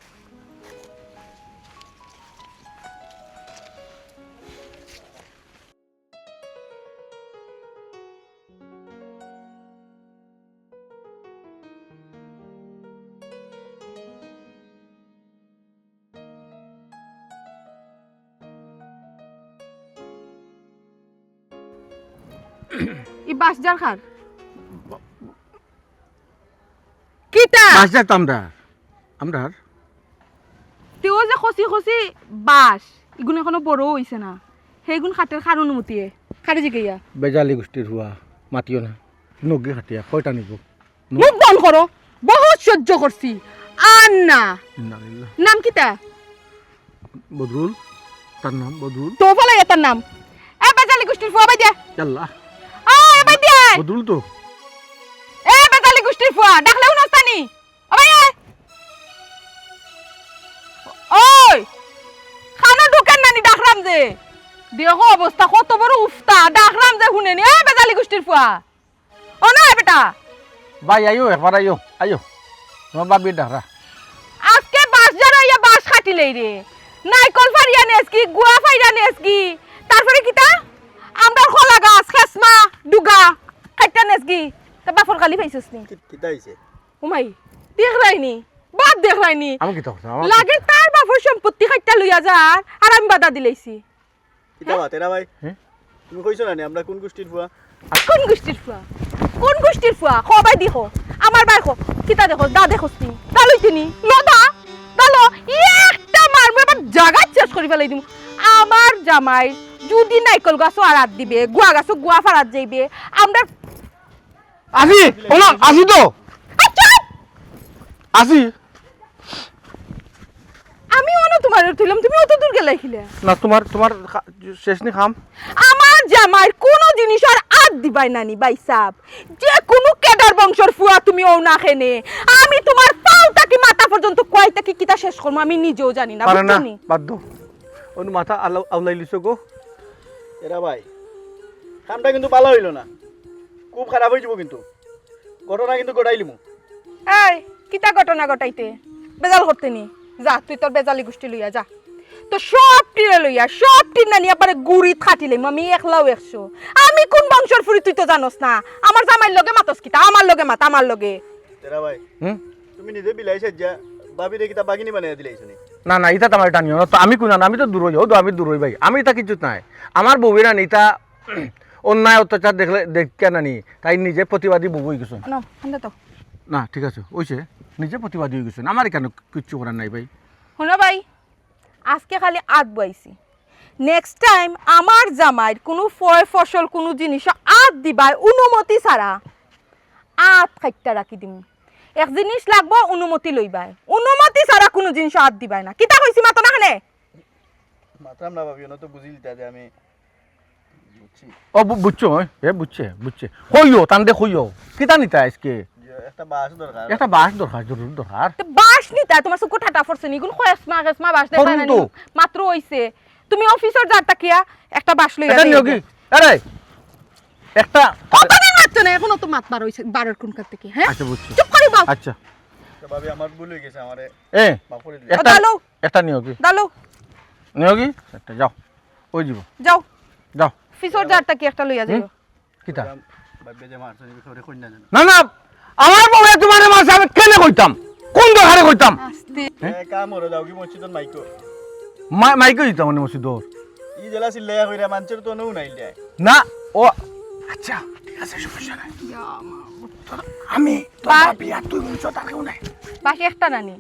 ই বাঁশ যার কার? কিতা? বাঁশ যার তো আমরার। আমরার। তে অউ যে খসি খসি বাঁশ, ইগুন এখনো বড় অইছে না। হেইগুন কাটের কার অনুমতিয়ে? কারে জিগাইয়া? বেজালি গুষ্টির ফুয়া, মাতিও না। নগি কাটিয়া, কয়টা নিবো? মুখ বন্ধ করো, বহুত সহ্য করছি, আর না। ইন্না লিল্লাহ। নাম কিতা? বদরুল, তার নাম বদরুল। তো বলে এটার নাম। এ বেজালি গুষ্টির ফুয়া, বাই দিয়া। ইয়াল্লা। ও, এ বাই দিয়া। বদরুল তো। এ বেজালি গুষ্টির ফুয়া, ডাকলে হুনস নি? ও ভাই, এ। ওই, কানো ঢুকের না নি ডাকরাম যে। দেখো অবস্থা, কত বড় উফতা, ডাকরাম যে হুনে নি। এ বেজালি গুষ্টির ফুয়া। ও না, বেটা। ভাই, আইও, একবার আইও, আইও। তোমার ভাবির ডাকরা। আজকে বাঁশ যার অইয়া বাঁশ কাটিলেই রে। নাইকল ফারিয়া নেসগি, গুয়া ফারিয়া নেসগি। তারপরে কিতা? আমরার কলা গাছ, খেসমা, ডুগা, কাইট্টা নেসগি। তা বাপর গালি পাইছস নি? কি-, কিতা অইছে? ও মাই, দেখরায়নি, বাপ দেখরায়নি। আমি কিতা করতাম? আমার লাগে তার বাপর সম্পত্তি কাইট্টা লইয়া যার, আর আমি বাধা দিলাইছি। কিতা বা, তেরা ভাই? হে? তুমি কইছো না নি আমরা কুন গুষ্টির ফুয়া? কুন গুষ্টির ফুয়া? কুন গুষ্টির ফুয়া? কও ভাই দেখো। আমার ভাই কও। কিতা দেখো? দা দেখো নি? দা লইতে নি? লো দা। দা লো। ই একটা মারমু, এবার জাগাত শেষ করি ফালাই দিমু। আমার জামাই যুদি নাইকল গাছো আরাত দিবে, গুয়া গাছো গুয়া ফারাত যাইবে, আমরা আজি, ওলা, আজি তো। আচ্ছা। আজি। আমি অনো তোমারে থইলাম, তুমি অত দূর গেলায় কিলা? না, তোমার, তোমার খা-, শেষ নি কাম? আমার জামাইর কুনু জিনিসর আত দিবায় না নি, ভাইসাব। যে কুনু কেডার বংশর ফুয়া তুমি অও না কেনে, আমি তোমার পাও থাকি মাথা পর্যন্ত কই থাকি কিতা শেষ করমু, আমি নিজেও জানি না, পারে না, বুঝছো নি? বাদ দেও। অনু মাথা আলা-, আউলাইলিছো গো। এরা ভাই, কামটা কিন্তু ভালা অইলো না, খুব খারাপ অইযিবো কিন্তু। ঘটনা কিন্তু ঘটাইলিমু। এই, কিতা ঘটনা ঘটাইতে? বেজাল করতে নি? যা, তুই তোর বেজালি গুষ্টি লইয়া যা। তো সবটিরে লইয়া, সবটির নানি আপারে গুড়িত কাটিলাইমু আমি একলাউ একশো। আমি কুন বংশর ফুরি তুই তো জানোস না। আমার জামাইর লগে মাতস কিতা? আমার লগে মাত, আমার লগে। তেরা ভাই, হুম? তুমি নিজে বিলাই সাইজ্জা ভাবিরে কিতা বাগিনী বানাইয়া দিলাইছো নি? না, না, ইতা তো আমারে টানিও না। তো আমি কুন, আমি তো দূরই, ও তো আমি দূরই ভাই। আমি ইতা কিচ্ছু নাই। আমার বউয়েরা নি ইতা অন্যায় অত্যাচার দেখলে, দেখিয়া না নি, তাই নিজে প্রতিবাদী বউ অইগেছে। না, ঠান্ডা তো। না, ঠিক আছে, অইছে। নিজে প্রতিবাদী অইগেছে। আমার কেনে কিচ্ছু করার নাই ভাই। হুনো ভাই, আজকে খালি আত বওয়াইছি। Next time আমার জামাইর কুনু ফয় ফসল কুনু জিনিসো আত দিবায় অনুমতি ছাড়া, আত কাইট্টা রাখি দিমু। এক জিনিস লাগবো, অনুমতি লইবায়। অনুমতি ছাড়া কুনু জিনিসো আত দিবায় না। কিতা কইছি মাতো না কেনে? মাতরাম না ভাবি, অনো তো বুঝিলিতা যে আমি বুঝছি। ও বু-, বুঝছো, এ? এ বুঝছে, বুঝছে। কইও, তানরে কইও। কিতা নিতা আজকে? যে একটা বাঁশ দরকার। একটা বাঁশ দরকার, জরুর দরকার। তো বাঁশ নিতা, তোমার চউখো ঠাটা পড়ছে নি? ইগুন কয় খেসমা, খেসমা বাঁশ দেখো না নি? মাত্র অইছে। তুমি অফিসর যার তাকিয়া একটা বাঁশ লইয়া এটা যাইও নিও কি? গিয়া। আরে, একটা কতদিন মাতছো না, এখনো তো মাত বার অইছে, বারর কুনখান থাকি, হ্যাঁ? আচ্ছা, বুঝছি। চুপ করি বও। আচ্ছা। তো ভাবি, আমার ভুল অইগেছে, আমারে এ, মাফ করি দিও। একটা, দাও। একটা নিও কি? দাও। নিও কি? একটা যাও। অইযিবো। যাও। যাও। অফিসর যার তাকি একটা লইয়া যাইও। হুম? কিতা? কইলাম, ভাবি যে মারছে, নি, ওরে কই না জানো। না, না, আমার বউয়ে তোমারে মারছে, আমি কেনে কইতাম? কুন দরকারে কইতাম? আস্তে। হ্যাঁ? এ, কাম করো, যাও কি মসজিদর মাইকো। মা-, মাইকো দিতাম মানে মসজিদর। ই জেলা চিল্লাইয়া কইরা মানষের তো নু নাই রে। না, ও, আচ্ছা, ঠিক আছে, সমস্যা নাই। ইয়া মা। তোর আমি, তোর বাই। বাপি আর তুই বুঝছো, তার কেউ নাই। বাকি একটা নানি।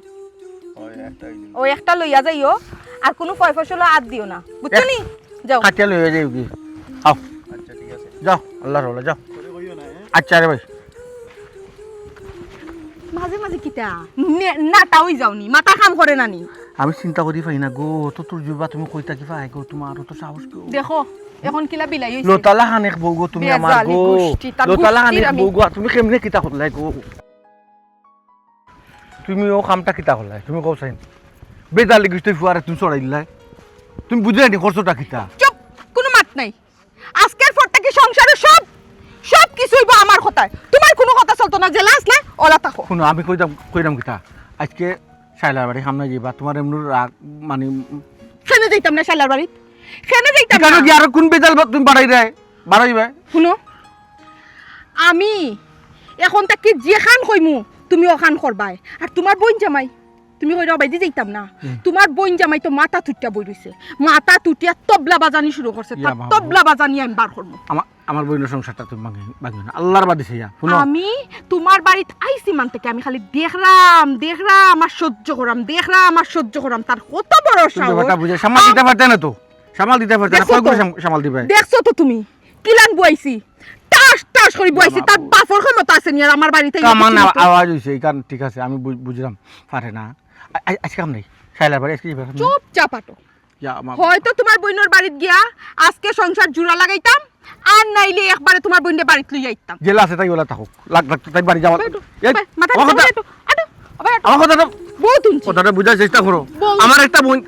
ওই একটাই নিন। ও একটা লইয়া যাইও, আর কুনু ফয় ফসলো আত দিও না, বুঝছো এক-, নি? যাও। কাটিয়া লইয়া যাইও কি? আও। আচ্ছা, ঠিক আছে। যাও, আল্লাহর হাওলা, যাও। করে কইও না, হ্যাঁ? আচ্ছা রে ভাই। মাঝে মাঝে কিতা? নে-, নাটা অই যাও নি, মাথা কাম করে না নি? আমি চিন্তা করি পাই না গো, অত তোর জুবা তুমি কই থাকি পাই গো, তোমার অত সাহস গো। দেখো, এখন কিলা বিলাই অইছে। লতালা খানেক বউ গো তুমি আমার বেজালি গো। গুষ্টি, তার লতালা গুষ্টির খানেক আমি বউ গো, আর তুমি কেমনে কিতা করলাই গো? তুমি অউ কামটা কিতা করলায়? তুমি কও চাইন। বেজালি গুষ্টির ফুয়ারে তুমি চড়াইলায়। তুমি বুঝলায় নি খরচটা কিতা? চুপ, কুনু মাত নাই। আজকের পর থাকি সংসারর সব, সব কিছু অইবো আমার কথায়। তুমার কুনু কথা চলতো না, যেলা আছলায়, অলা থাকো। হুনো, আমি কইতাম, কইরাম কিতা? আইজকে শাইলার বাড়ি খাম না যাইবা, তুমার এমনে রাগ, মানে, কেনে যাইতাম না শাইলার বাড়িত? কেনে যাইতাম না? গিয়া আরো কুন বেজাল বা-, তুমি বাড়াইরায়? বাড়াইবায়? হুনো, আমি এখন থাকি যেখান কইমু, তুমি অখান করবায়। আর তুমার বইন জামাই, তুমি কইরায় অবায়দি যাইতাম না। হুম। তুমার বইন জামাই তো মাথা তুটিয়া বই রইছে, মাথা তুটিয়া তবলা বাজানি শুরু করছে, ইয়া তার বাবা। তবলা বাজানি আমি বার করমু। আমার, আমার বইনর সংসারটা তুমি ভাঙি, ভাঙিও না, আল্লার বাদে চাইয়া, হুনো। আমি তুমার বাড়িত আইছি মান থাকি আমি খালি দেখরাম, দেখরাম আর সহ্য করাম, দেখরাম আর সহ্য করাম, তার কত বড় তুমি সাহস। ব্যাপারটা বুঝে সামাল দিতা পারতে না তো, সামাল দিতা পারতে না, দেখছো কয় তো? গুলি সাম-, সামাল দিবায়? দেখছো তো তুমি, কিলান বইছি, টাস টাস করি বইছি, ইয়া তার বাবা। বাপর ক্ষমতা আছে নি আর আমার বাড়িত আইয়া কামান কিছু আ-, করতে? আওয়াজ অইছে, এই কারণ ঠিক আছে, আমি বুঝ-, বুঝলাম, পারে না। আ-, আ-, আজকে কাম নাই, শাইলার বাড়ি আজকে যাইবা? চুপচাপ আটো। ইয়া, মা- হয়তো তুমার বইনর বাড়িত গিয়া আজকে সংসার জুড়া লাগাইতাম, আর নাইলে একবারে তুমার বইনরে বাড়িত লইয়া আইতাম। জেলা আছে তাই ওলা থাকুক, লাগ, লাগ, তাই বাড়ি যাওয়া। আটো, এই, আবার মাথা আমার কথা, আটো, আটো, আবার আটো। আমার কথাটা, বহুত উঞ্চি। কথাটা বুঝার চেষ্টা করো। বল। আমার একটা বইন,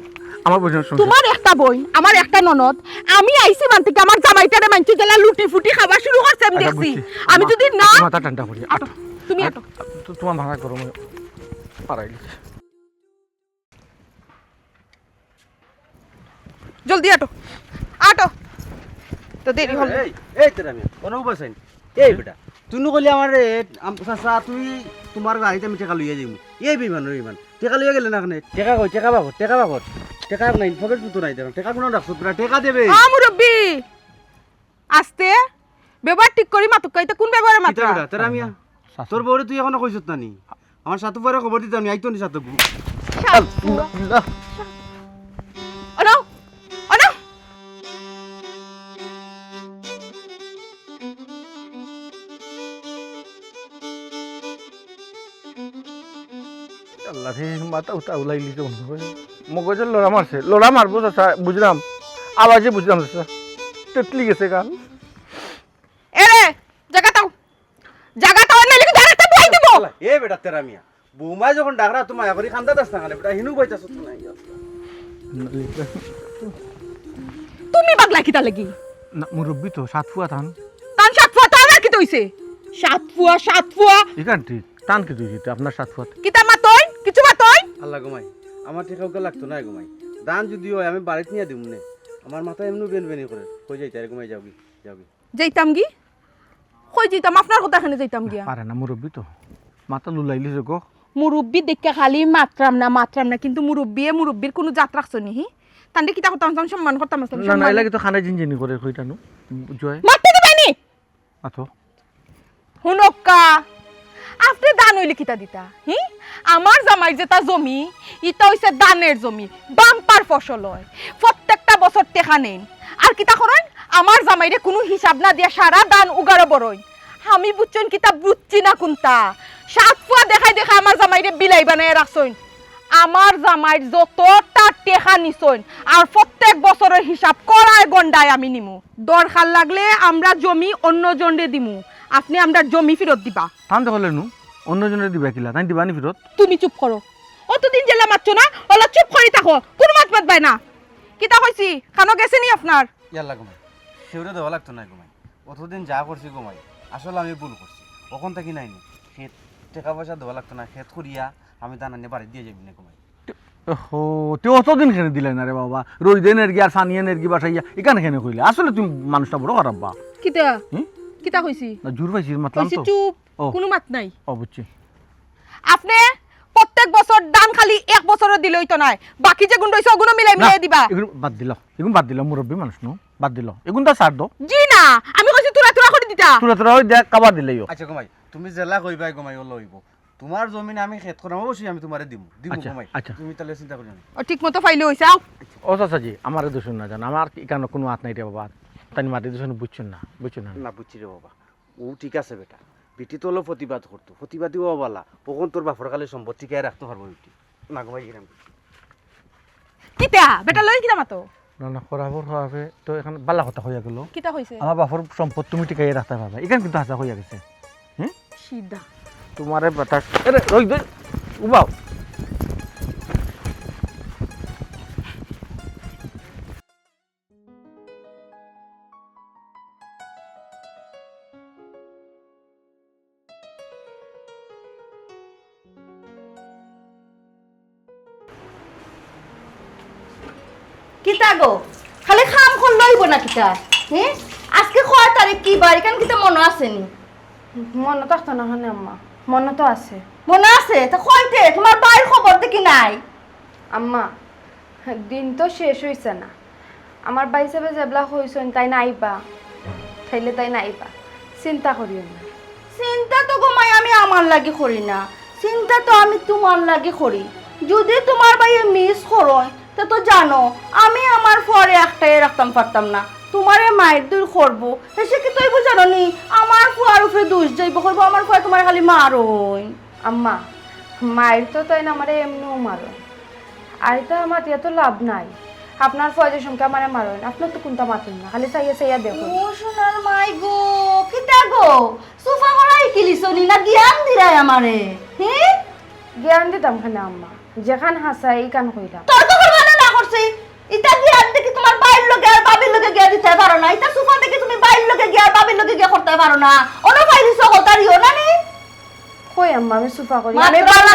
আমার বইন, শুনো। তুমার একটা বইন, আমার একটা ননদ, আমি আইছি মান থাকি আমার জামাইটারে মানছি জেলা লুটি ফুটি খাওয়া শুরু করছে, আমি আচ্ছা, দেখছি। বুঝছি। আমি মা, যদি না মাথা ঠান্ডা করি, আটো, আটো। তুমি আটো। তো-, তুমার মাথা গরম অই-, পারাই লিখে। জলদি আটো, আটো, তো দেরি হল। এই, এই তেরা মিয়া, কোনো উপায় নাই। এই বেটা, তুই নু কইলি আমারে, আম-, চাচা, তুই তুমার গাড়িত আমি টেকা লইয়া যাইমু। এই বেইমান, বেইমান। টেকা লইয়া গেলে না কেনে? টেকা কই? টেকা বাবদ, টেকা বাবদ। টেকা নাই, পকেট ফুটো নাই, টেকা কোনো রাখছো, টেকা দেবে। আ, মুরব্বি, আস্তে, ব্যবহার ঠিক করি মাতুক্কা, ইতা কোন ব্যবহারে কিতা মাতরা? বেটা, তেরা মিয়া? আচ্ছা। তোর বউরে তুই এখনো কইছত না নি? আমার সাতু ফুয়ারে খবর দিতাম নি, আইতো নি সাতু ফুয়া। সাতু ফুয়া। আল্লাহ। অনো, অনো। আল্লাহ রে, মাথা উঠা উলাইলি তো মনে হয়। মগজে লড়া মারছে, লড়া মারবো চাচা, বুঝলাম। আওয়াজে বুঝলাম চাচা। তেতলি গেছে গা। এরে, জাগা তাও। জাগা তাও, নাইলে কিন্তু আরেকটা বই দিব। এ বেটা তেরা মিয়া। বৌমায় যখন ডাকরা, তুই মায়া করি কান্দা দাস না কেনে? বেটা, হিনু বইতাছ তুই নাই। তুমি পাগলা কিতা লাগি? না, মুরব্বি তো, সাত ফুয়া তান। তান সাত ফুয়া, তান আর কিতা অইছে? সাত ফুয়া, সাত ফুয়া। ইখান ঠিক, তান কিতা অইছে, আপনার সাত ফুয়া। কিতা মাতইন? কিছু মাতইন? আল্লাহ গো মাই, আমার টেকা উকা লাগতো না গো মাই। দান যদি অয়, আমি বাড়িত নিয়া দিমু নে। আমার মাথা এমনেউ বেন বেনি করে। কই যাইতায় রে গো মাই, যাওগি, যাওগি। যাইতাম গি? কই যাইতাম? আপনার কথা কেনে যাইতাম গিয়া? পারে না, মুরব্বি তো। মাথা লুলাইলি যে গো। মুরব্বি দেখিয়া খালি মাতরাম না, মাতরাম না, কিন্তু মুরব্বিয়ে মুরব্বির কুনু জাত রাখছো নি, হি? তানরে কিতা করতাম, সম্মান করতাম, না, না, সম্মান। এর লাগি তো খানে জিনজিনি করে কইতা নু, জয়। মাততে দিবায় নি? আতো। হুনক্কা, আপনে দান অইলে কিতা দিতা? হি? আমার জামাইর যেটা জমি, ইটা অইছে দানের জমি, বাম্পার ফসল অয়। প্রত্যেকটা বছর টেকা নেইন। আর কিতা করইন? আমার জামাইরে কুনু হিসাব না দিয়া সারা দান উগারো বরইন। আমি বুঝছইন কিতা বুঝছি না কুনতা। সাত ফুয়া দেখাই দেখাই আমার জামাইরে বিলাই বানাইয়া রাখছইন। আমার জামাইর যতটা টেকা নিছইন, আর প্রত্যেক বছরর হিসাব কড়ায় গন্ডায় আমি নিমু। দরকার লাগলে আমরা জমি অন্য জনরে দিমু, আপনে আমরার জমি ফিরত দিবা। তান তো কইলে নু, অন্য জনরে দিবা কিলা, তাইন দিবা নি ফিরত? তুমি চুপ করো, অতদিন যেলা মাতছো না, অলা চুপ করি থাকো, কুনু মাত মাতবায় না। কিতা কইছি, কানো গেছে নি আপনার? ইয়াল্লা গো মাই, কেউরে দেওয়া লাগতো নায় গো মাই, অতদিন যা করছি গো মাই, আসলে আমি ভুল করছি, অখন থাকি নায় নি, খেত টেকা পয়সা দেওয়া লাগতো নায়, খেত করিয়া আমি ধান আনিয়া বাড়িত দিয়া যাইমু নে গো মাই। ওহো, তে অতদিন কেনে দিলায় না রে বাবা? রইদে নেরগি আর ফানিয়ে নেরগি বাসাইয়া, ইখান কেনে কইলে? আসলে তুমি মানুষটা বড় খারাপ বা। কিতা? হুম? কিতা কইছি? না, জোর পাইছি, মাতলাম কইছি তো। চুপ, ও। কুনু মাত নাই। ও, বুঝছি। আপনে প্রত্যেক বছর ধান খালি এক বছরও দিলে অইতো নায়, বাকি যেগুন রইছে অগুনও মিলাই না, মিলাই দিবা। এগুন বাদ দিলাও, এগুন বাদ দিলাও, মুরব্বি মানুষ নু, বাদ দিলাও। এগুন তো ছাড় দো। জি না, আমি কইছি তুরা তুরা করি দিতা। তুরা তুরা অই দেখ, কাবার দিলেইও। আচ্ছা গো মাই, তুমি যেলা কইবায় গো মাই, অলা অইবো। তুমার জমিন আমি খেত করাম, অবশ্যই আমি তুমারে দিমু, দিমু আচ্ছা, গো মাই। আচ্ছা। তুমি তাইলে চিন্তা করিও না। ও ঠিক মতো পাইলে অইছে, আও। ও চাচাজি, আমারে দুষইন না জান, আমার ইখানো কুনু আত নাই রে বাবা। তাইন মাটি দুষইন বুঝছইন না, বুঝছইন না। না, বুঝছি রে বাবা। ও ঠিক আছে বেটা, বেটি তো অলা প্রতিবাদ করতো, প্রতিবাদী অওয়া বালা। অখন তোর বাপর কালে সম্পদ টিকাইয়া রাখতো পারবো বেটি। না গো মাই, গেরাম। কিতা? বেটা লই কিতা মাতো? না, না, খরাপর খরাপে তো অখন বালা কথা কইয়া গেল। কিতা কইছে? আমার বাপর সম্পদ তুমি টিকাইয়া রাখতায় পারবায়। ইখান কিন্তু হাছা কইয়া গেছে। হুম? সিধা। তুমারে বাতাস। আরে, রই দে। উবাও। কিতা গো? খালি কাম করলে অইবো না কিতা? হে? আজকে কয় তারিখ, কি বার? ইখান কিতা মনো আছে নি? মনো থাকতো না কেনে আম্মা? মনো তো আছে। মনো আছে? তে কইতে, তুমার ভাইর খবর দেখি নাই। আম্মা, দিন তো শেষ অইছে না। আমার ভাইসাবে যেবলা কইছইন তাইন আইবা, তাইলে তাইন আইবা, চিন্তা করিও না। চিন্তা তো গো মাই আমি আমার লাগি করি না, চিন্তা তো আমি তুমার লাগি করি। যুদি তুমার ভাইয়ে miss করইন, তে তো জানো আমি আমার ফুয়ারে একটাইয়া রাখতাম পারতাম না, তুমারে মাইর দুইর করবো। হেষে কিতা অইবো জানো নি? আমার ফুয়ার উপরে দুষ যাইবো, কইবো আমার ফুয়ায় তুমারে খালি মারইন। আম্মা, মাইর তো তাইন আমারে এমনেও মারইন। আর ইতা মাতিয়া তো লাভ নাই। আপনার ফুয়ায় যে সমকে আমারে মারইন, আপনার তো কুন্তা মাতইন না, খালি চাইয়া চাইয়া দেখইন। ও সোনার মাই গো, কিতা গো? চুপা করাই কিলিছনি না জ্ঞান দিরায় আমারে? হি? জ্ঞান দিতাম কেনে আম্মা? যেখান হাছা ইখান কইলাম। তর্ক করবা না, না করছি। ইতা গিয়া দেখি তুমার ভাইর লগে আর ভাবির লগে গিয়া দিতায় পারো না। ইতা চুপা দেখি তুমি ভাইর লগে গিয়া আর ভাবির লগে গিয়া করতায় পারো না। অনো পাইলিছো হতারিও না নি? কই আম্মা, আমি চুপা করি। মাতরায় না,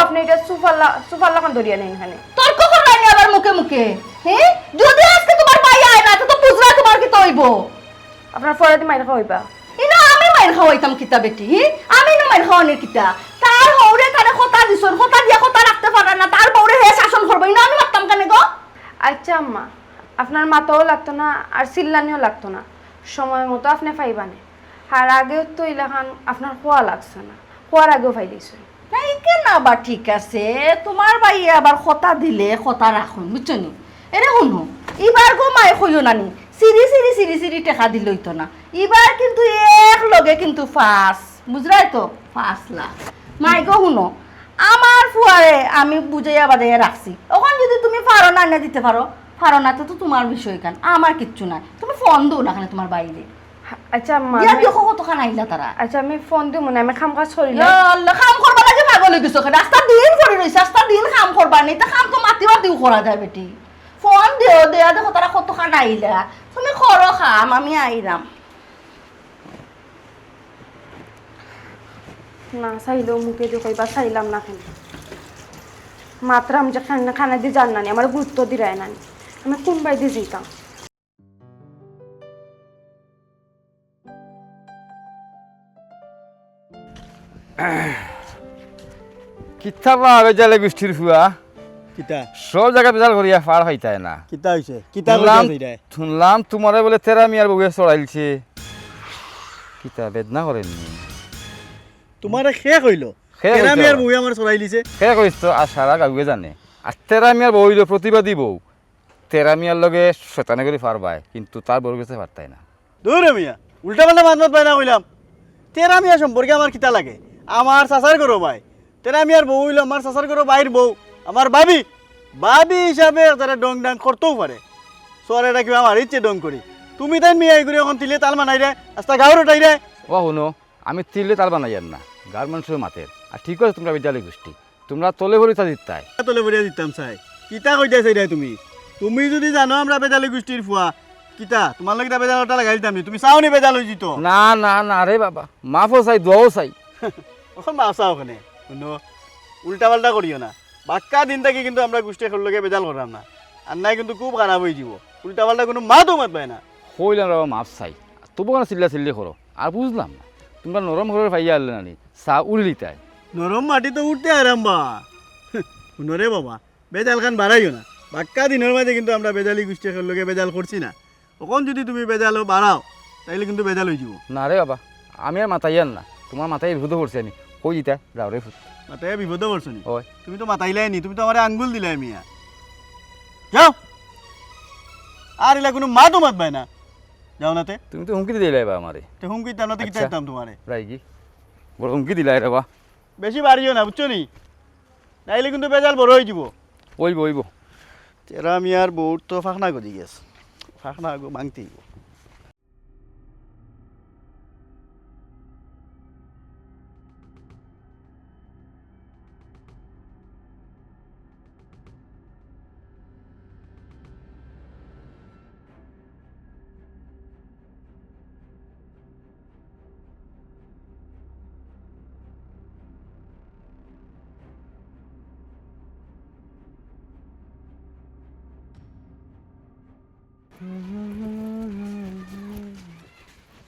আপনে ইটা চুপার লা-, চুপার লাখান ধরিয়া নেইন কেনে। তর্ক কররায় নি আবার মুখে মুখে। হে? যুদি আজকে তুমার ভাই আয় না, তে তো বুঝরায় তুমার কিতা অইবো। আপনার ফুয়ারেদি মাইর খাওয়াইবা? ইনো আমি মাইর খাওয়াইতাম কিতা বেটি, হি? আমি ইনো মাইর খাওয়ানির কিতা? তার হউরে তারে কথা দিছইন, কথা দিয়া কথা রাখতে পাররা না, তার বউরে হে শাসন করবো, ইনো আমি মাততাম কেনে গো? আইচ্ছা আম্মা, আপনার মাতাও লাগতো না, আর চিল্লানিও লাগতো না, সময় মতো আপনে পাইবা নে। আর আগেও তো ইলাখান আপনার কওয়া লাগছে না, কওয়ার আগেও পাইলিছইন। না, ইখান আবার ঠিক আছে, তুমার ভাইয়ে আবার কথা দিলে কথা রাখইন, বুঝছো নি? এরে হুনো, ইবার গো মাই কইও না নি, সিরি সিরি সিরি সিরি টেকা দিলে অইতো না, ইবার কিন্তু এক লগে কিন্তু পাঁচ, বুঝরায় তো? পাঁচ লাখ। মাই গো হুনো, আমার ফুয়ারে আমি বুঝাইয়া বাজাইয়া রাখছি, অখন যুদি তুমি পারো না, না দিতে পারো, পারো না, তে তো তুমার বিষয় ইখান, আমার কিচ্ছু নাই। তুমি ফোন দেও না কেনে তুমার ভাইরে। আইচ্ছা, আম্মা, দিয়া আমি দেখো কতখান আইলা তারা। আইচ্ছা, আমি ফোন দিমু না, আমি কাম কাজ করি না। ইয়া আল্লাহ, কাম করবার লাগি পাগল অই গেছো কেনে? আস্তা দিন পড়ি রইছে, আস্তা দিন কাম করবার নি, তা কাম তো মাতি মাতিও করা যায় বেটি। ফোন দিও, দিয়া দেখো তারা কতখান আইলা। তুমি করো কাম, আমি আইরাম। না চাইলেও মুখেদি কইবা, চাইলাম না কেনে? মাতরাম যে কানে, কানেদি যার না নি, আমারে গুরুত্ব দিরায় না নি। আমি কুনবায়দি যাইতাম? কিতা বা বেজালে গুষ্টির ফুয়া? কিতা? সব জাগা বেজাল করিয়া পার পাইতায় না। কিতা অইছে? কিতা হুনলাম, কইতায় চাইরায়? হুনলাম তুমারে বুলে তেরা মিয়ার বউয়ে চড়াইলছে। কিতা বেদনা করের নি? তুমারে কে কইলো? কে তেরা কইতো? মিয়ার বউয়ে আমারে চড়াইলিছে? কে কইতো? আর সারা গাউয়ে জানে। আর তেরা মিয়ার বউ অইলো প্রতিবাদী বউ। তেরা মিয়ার লগে শয়তানি করি পারবায়, কিন্তু তার বউর গেছে পারতায় না। দুরো মিয়া, উল্টা পাল্টা মাত মাতবায় না কইলাম। তেরা মিয়া সম্পর্কে আমার কিতা লাগে? আমার চাচার ঘরো ভাই। তেরা মিয়ার বউ অইলো আমার চাচার ঘরো ভাইর বউ, আমার ভাবি। ভাবি হিসাবে তারা ডং ডাং করতেও পারে। সোয়ারে ডাকিবা আমার ইচ্ছে ডং করি। তুমি তাইন মিয়া ইগুরে অখন তিলে তাল বানাইরায়, আস্তা গাউর উঠাইরায়। ও হুনো, আমি তিলে তাল বানাইয়ার না, গাউর মানষে মাতের। আর ঠিক আছে, তুমরা বেজালি গুষ্টি। তুমরা তলে পড়িতা দিতায়। তলে পড়িয়া দিতাম চাই। কিতা কইতায় চাইরায় তুমি? তুমি যুদি জানো আমরা বেজালি গুষ্টির ফুয়া, কিতা? তুমার লগে ইতা বেজাল ওটা লাগাইতাম নি? তুমি চাও নি বেজাল অইযিতো? না, না, না রে বাবা। মাফও চাই, দোয়াও চাই। অখন মাফ চাও কেনে? হুনো, উল্টা পাল্টা করিও না। বাক্কা দিন থাকি কিন্তু আমরা গুষ্টি একলগে বেজাল কররাম না। আর নায় কিন্তু খুব খারাপ অইযিবো। উল্টা পাল্টা কুনু মাতও মাতবায় না। কইলাম রে বাবা, মাফ চাই। তবু কেনে চিল্লা চিল্লি করো? আর বুঝলাম না। তুমরা নরম ঘরর পাইয়া আনলে না নি? চা উড়িলিতায়। নরম মাটি তো উঠতে আরাম বা। হুনো রে বাবা, বেজাল খান বাড়াইও না। বাক্কা দিনর মাঝে কিন্তু আমরা বেজালি গুষ্টি একলগে বেজাল করছি না। অখন যুদি তুমি বেজালও বাড়াও, তাইলে কিন্তু বেজাল অইযিবো। না রে বাবা, আমি আর মাতাইয়ার না। তুমার মাতাইয়া বিপদো পড়ছি আমি। কই দিতায়? যাও রে ফুত। মাতাইয়া বিপদো পড়ছো নি? অয়। তুমি তো মাতাইলায় নি, তুমি তো আমারে আঙ্গুল দিলায় মিয়া। যাও। আর ইলা কুনু মাতও মাতবায় না। যাও না তে। তুমি তো হুমকি দিলায় বা আমারে। তে হুমকি দিতাম না তে কিতা আচ্ছা। দিতাম তুমারে? রাইগি। বড় হুমকি দিলায় রে বা। বেশি বাড়িও না, বুঝছো নি? নাইলে কিন্তু বেজাল বড় অইযিবো। অইবো, অইবো। তেরা মিয়ার বউর তো ফাখনা গজি গেছে। ফাখনা আগু ভাঙতে অইবো।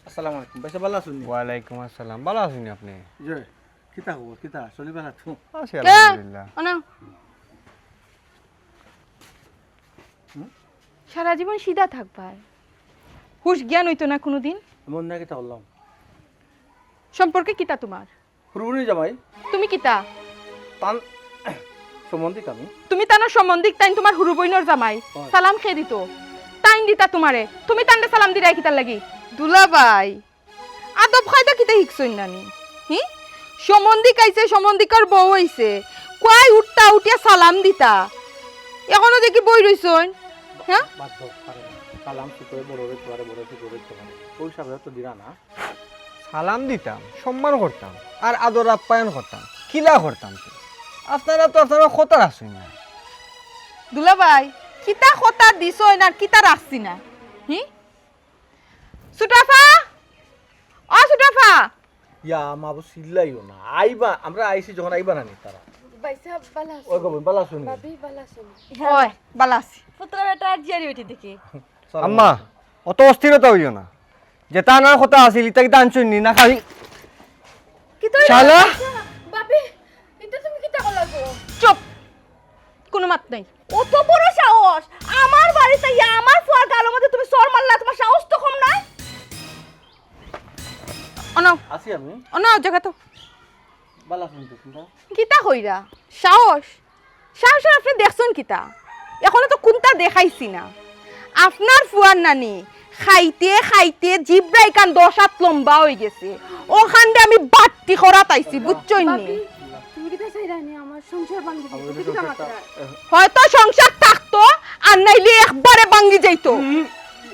আসসালামু আলাইকুম। ভাইসাব, ভালা আছইন নি? ওয়ালাইকুম আসসালাম। ভালা আছইন নি আপনে? জি। কিতা খবর? কিতা? চলি বেলা তো? আছি কে? আলহামদুলিল্লাহ। অনা। হুম? সারা জীবন সিধা থাকবায়। হুশ জ্ঞান অইতো না কোনোদিন। আমি অন্যায় কিতা করলাম? সম্পর্কে কিতা তোমার? হুরুবুনি জামাই। তুমি কিতা? তান সম্বন্ধিক আমি। তুমি তানর সম্বন্ধিক, তাইন তোমার হুরু বইনর জামাই। হয়। সালাম খে দিত? তাইন দিতা তোমারে। তুমি তানরে সালাম দিরায় কিতার লাগি? দুলাভাই, আদব কায়দা কিতা হিকছইন নানি? হি? সম্বন্ধিক আইছে, সম্বন্ধিকর বউ আইছে। কই উঠতা, উঠিয়া সালাম দিতা। এখনো দেখি বই রইছইন। হ্যাঁ? বাদ দাও, পারে না। সালাম কি করে বড় হয়ে তোমারে বড় কি করে তোমারে? ওই সাবে তো দিরা না। সালাম দিতাম, সম্মান করতাম, আর আদর আপ্যায়ন করতাম। কিলা করতাম তো? আপনারা তো আপনারা কথা রাখছইন না। দুলাভাই, কিতা কথা দিছইন আর কিতা রাখছি না? হি? সুটাফা? ও সুটাফা? ইয়া, মাবু চিল্লাইও না। আইবা, আমরা আইছি যখন আইবা না নি তারা। ভাইসাব, বালা আছো? ওই গো বোন, বালা শুনি। ভাবি, বালা আছো? ওই, বালা আছি। পুত্র বেটা আর জিয়ারি বেটি দেখি। সালাম আম্মা, আলাইকুম। অত অস্থিরতা অইও না। যেটা আনার কথা আছিল, ইটা কিতা আনছইন নি? না খালি কি তুই শালা? ভাবি, এটা তুমি কিতা করলা গো? চুপ। কোনো মাত নাই। অত বড় সাহস! আমার বাড়িতে ইয়া আমার ফুয়ার গালর মধ্যে তুমি চড় মারলা, তোমার সাহস তো কম নায়। অনাও, আছি আমি। অনাও জাগা তো। বালা শুনি তো শুনতা। কিতা কইরা? সাহস? সাহসর আপনি দেখছইন কিতা? এখনো তো কুনতা দেখাইছি না। আপনার ফুয়ার নানি খাইতে খাইতে জিব্রাইকান দশ হাত লম্বা অই গেছে। অখানরে আমি বাট্টি করাত আইছি, বুঝছইন নি? ভাবি, তুমি কিতা চাইরায় নি আমার সংসার ভাঙি দিতে? তুমি কিতা মাতরায়? হয়তো সংসার থাকতো, আর নাইলে একবারে ভাঙি যাইতো। হুম,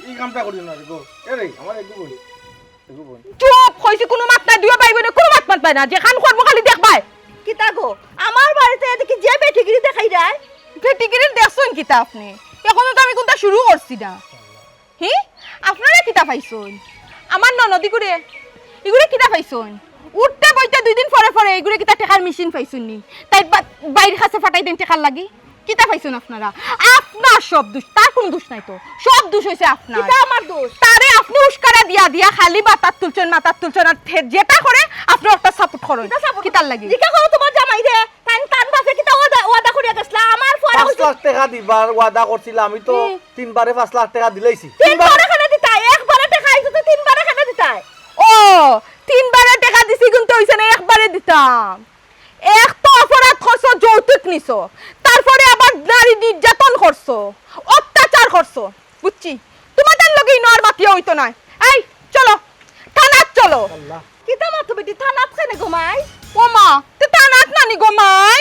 এই কামটা করিও না রে গো। এ রে, আমার একটু বলি। একটু বলি। চুপ, কইছি কোনো মাত নাই, দুইও ভাই বইনে কোনো মাত মাতবায় না। যেখান করবো খালি দেখবায়। কিতা গো? আমার বাড়িতে দেখি যে বেটিগিরি দেখাইরায়। বেটিগিরি দেখছইন কিতা আপনি? এখনো তো আমি কুনতা শুরু করছি না। হি? আপনারা কিতা পাইছইন? আমার ননদ ইগুরে, ইগুরে কিতা পাইছইন? উঠতে বইতে দুই দিন পরে পরে ইগুরে কিতা টেকার মেশিন পাইছইন নি? তাই বা-, বাইর কাছে ফাটাই দেন টেকার লাগি? কিতা পাইছইন আপনারা? আপনার সব দোষ, তার কোনো দোষ নাই তো। সব দোষ অইছে আপনার। কিতা আমার দোষ? তারে আপনি উস্কারা দিয়া দিয়া খালি মাথাত তুলছইন, মাথাত তুলছইন, আর তে যেটা করে আপনি ওটা সাপোর্ট করইন। কিতা সাপোর্ট? কিতার লাগি? জিকা করো তোমার জামাইরে, তাইন তান বাপে কিতা ওয়াদা, ওয়াদা করিয়া গেছলা আমার ফুয়ারে পাঁচ কইছে। লাখ টেকা দিবার ওয়াদা করছিলাম আমি তো। হুম। তিনবারে পাঁচ লাখ টেকা দিলাইছি। তিনবারে কেনে দিতায়? একবারে টেকা আইতো তো তিনবারে কেনে দিতায়? ও, তিনবারে টেকা দিছি কিন্তু অইছে না, একবারে দিতাম। এক তো অপরাধ করছো, যৌতুক নিছো, তারপরে আবার নারী নির্যাতন করছো, অত্যাচার করছো, বুঝছি। তোমার তার লগে ইনো আর মাতিয়া অইতো নায়। এই, চলো, থানাত চলো। আল্লাহ। কিতা মাতো বেটি, থানাত কেনে গো মাই? ও মা, তে থানাত নানি গো মাই?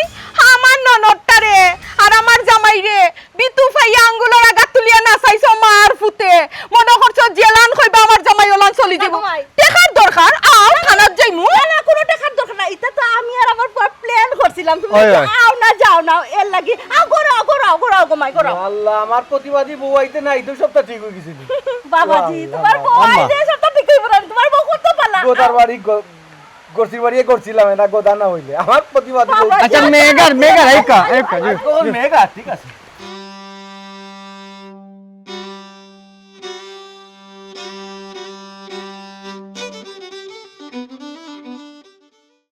আমার ননদটারে আর আমার জামাইরে বিতু ফাইয়া আঙ্গুলর আগাত তুলিয়া নাচাইছো মার ফুতে। মনো করছো যেলান কইবা আমার জামাই ওলান চলি যাইবো। না গো মাই। টেকার দরকার, আও থানাত যাইমু। না, না, কোনো টেকার দরকার নাই। ইটা তো আমি আর আমার ফুয়া প্ল্যান করছিলাম। তুমি হয়, যে হয়। আও না, যাও না, এর লাগি। আও, গো, আও, গো, আও, গো, আও, গো মাই, গো। আল্লাহ, আমার প্রতিবাদী বউ আইতে নাই তো সবটা ঠিক হয়ে গেছিল। বাবাজি, আল্লাহ, তোমার বউ আম্মা। আইলে সবটা ঠিক হইব না। তোমার বউ কত পালা। গোদার বাড়ি গ- গোসির বাড়ি করছিলাম, এটা গোদা না হইলে আমার প্রতিবাদী বউ। বাবা, আচ্ছা, মেঘার, মেঘার, এই কা, এই কা, জি, আর তখন জি। মেঘা, ঠিক আছে।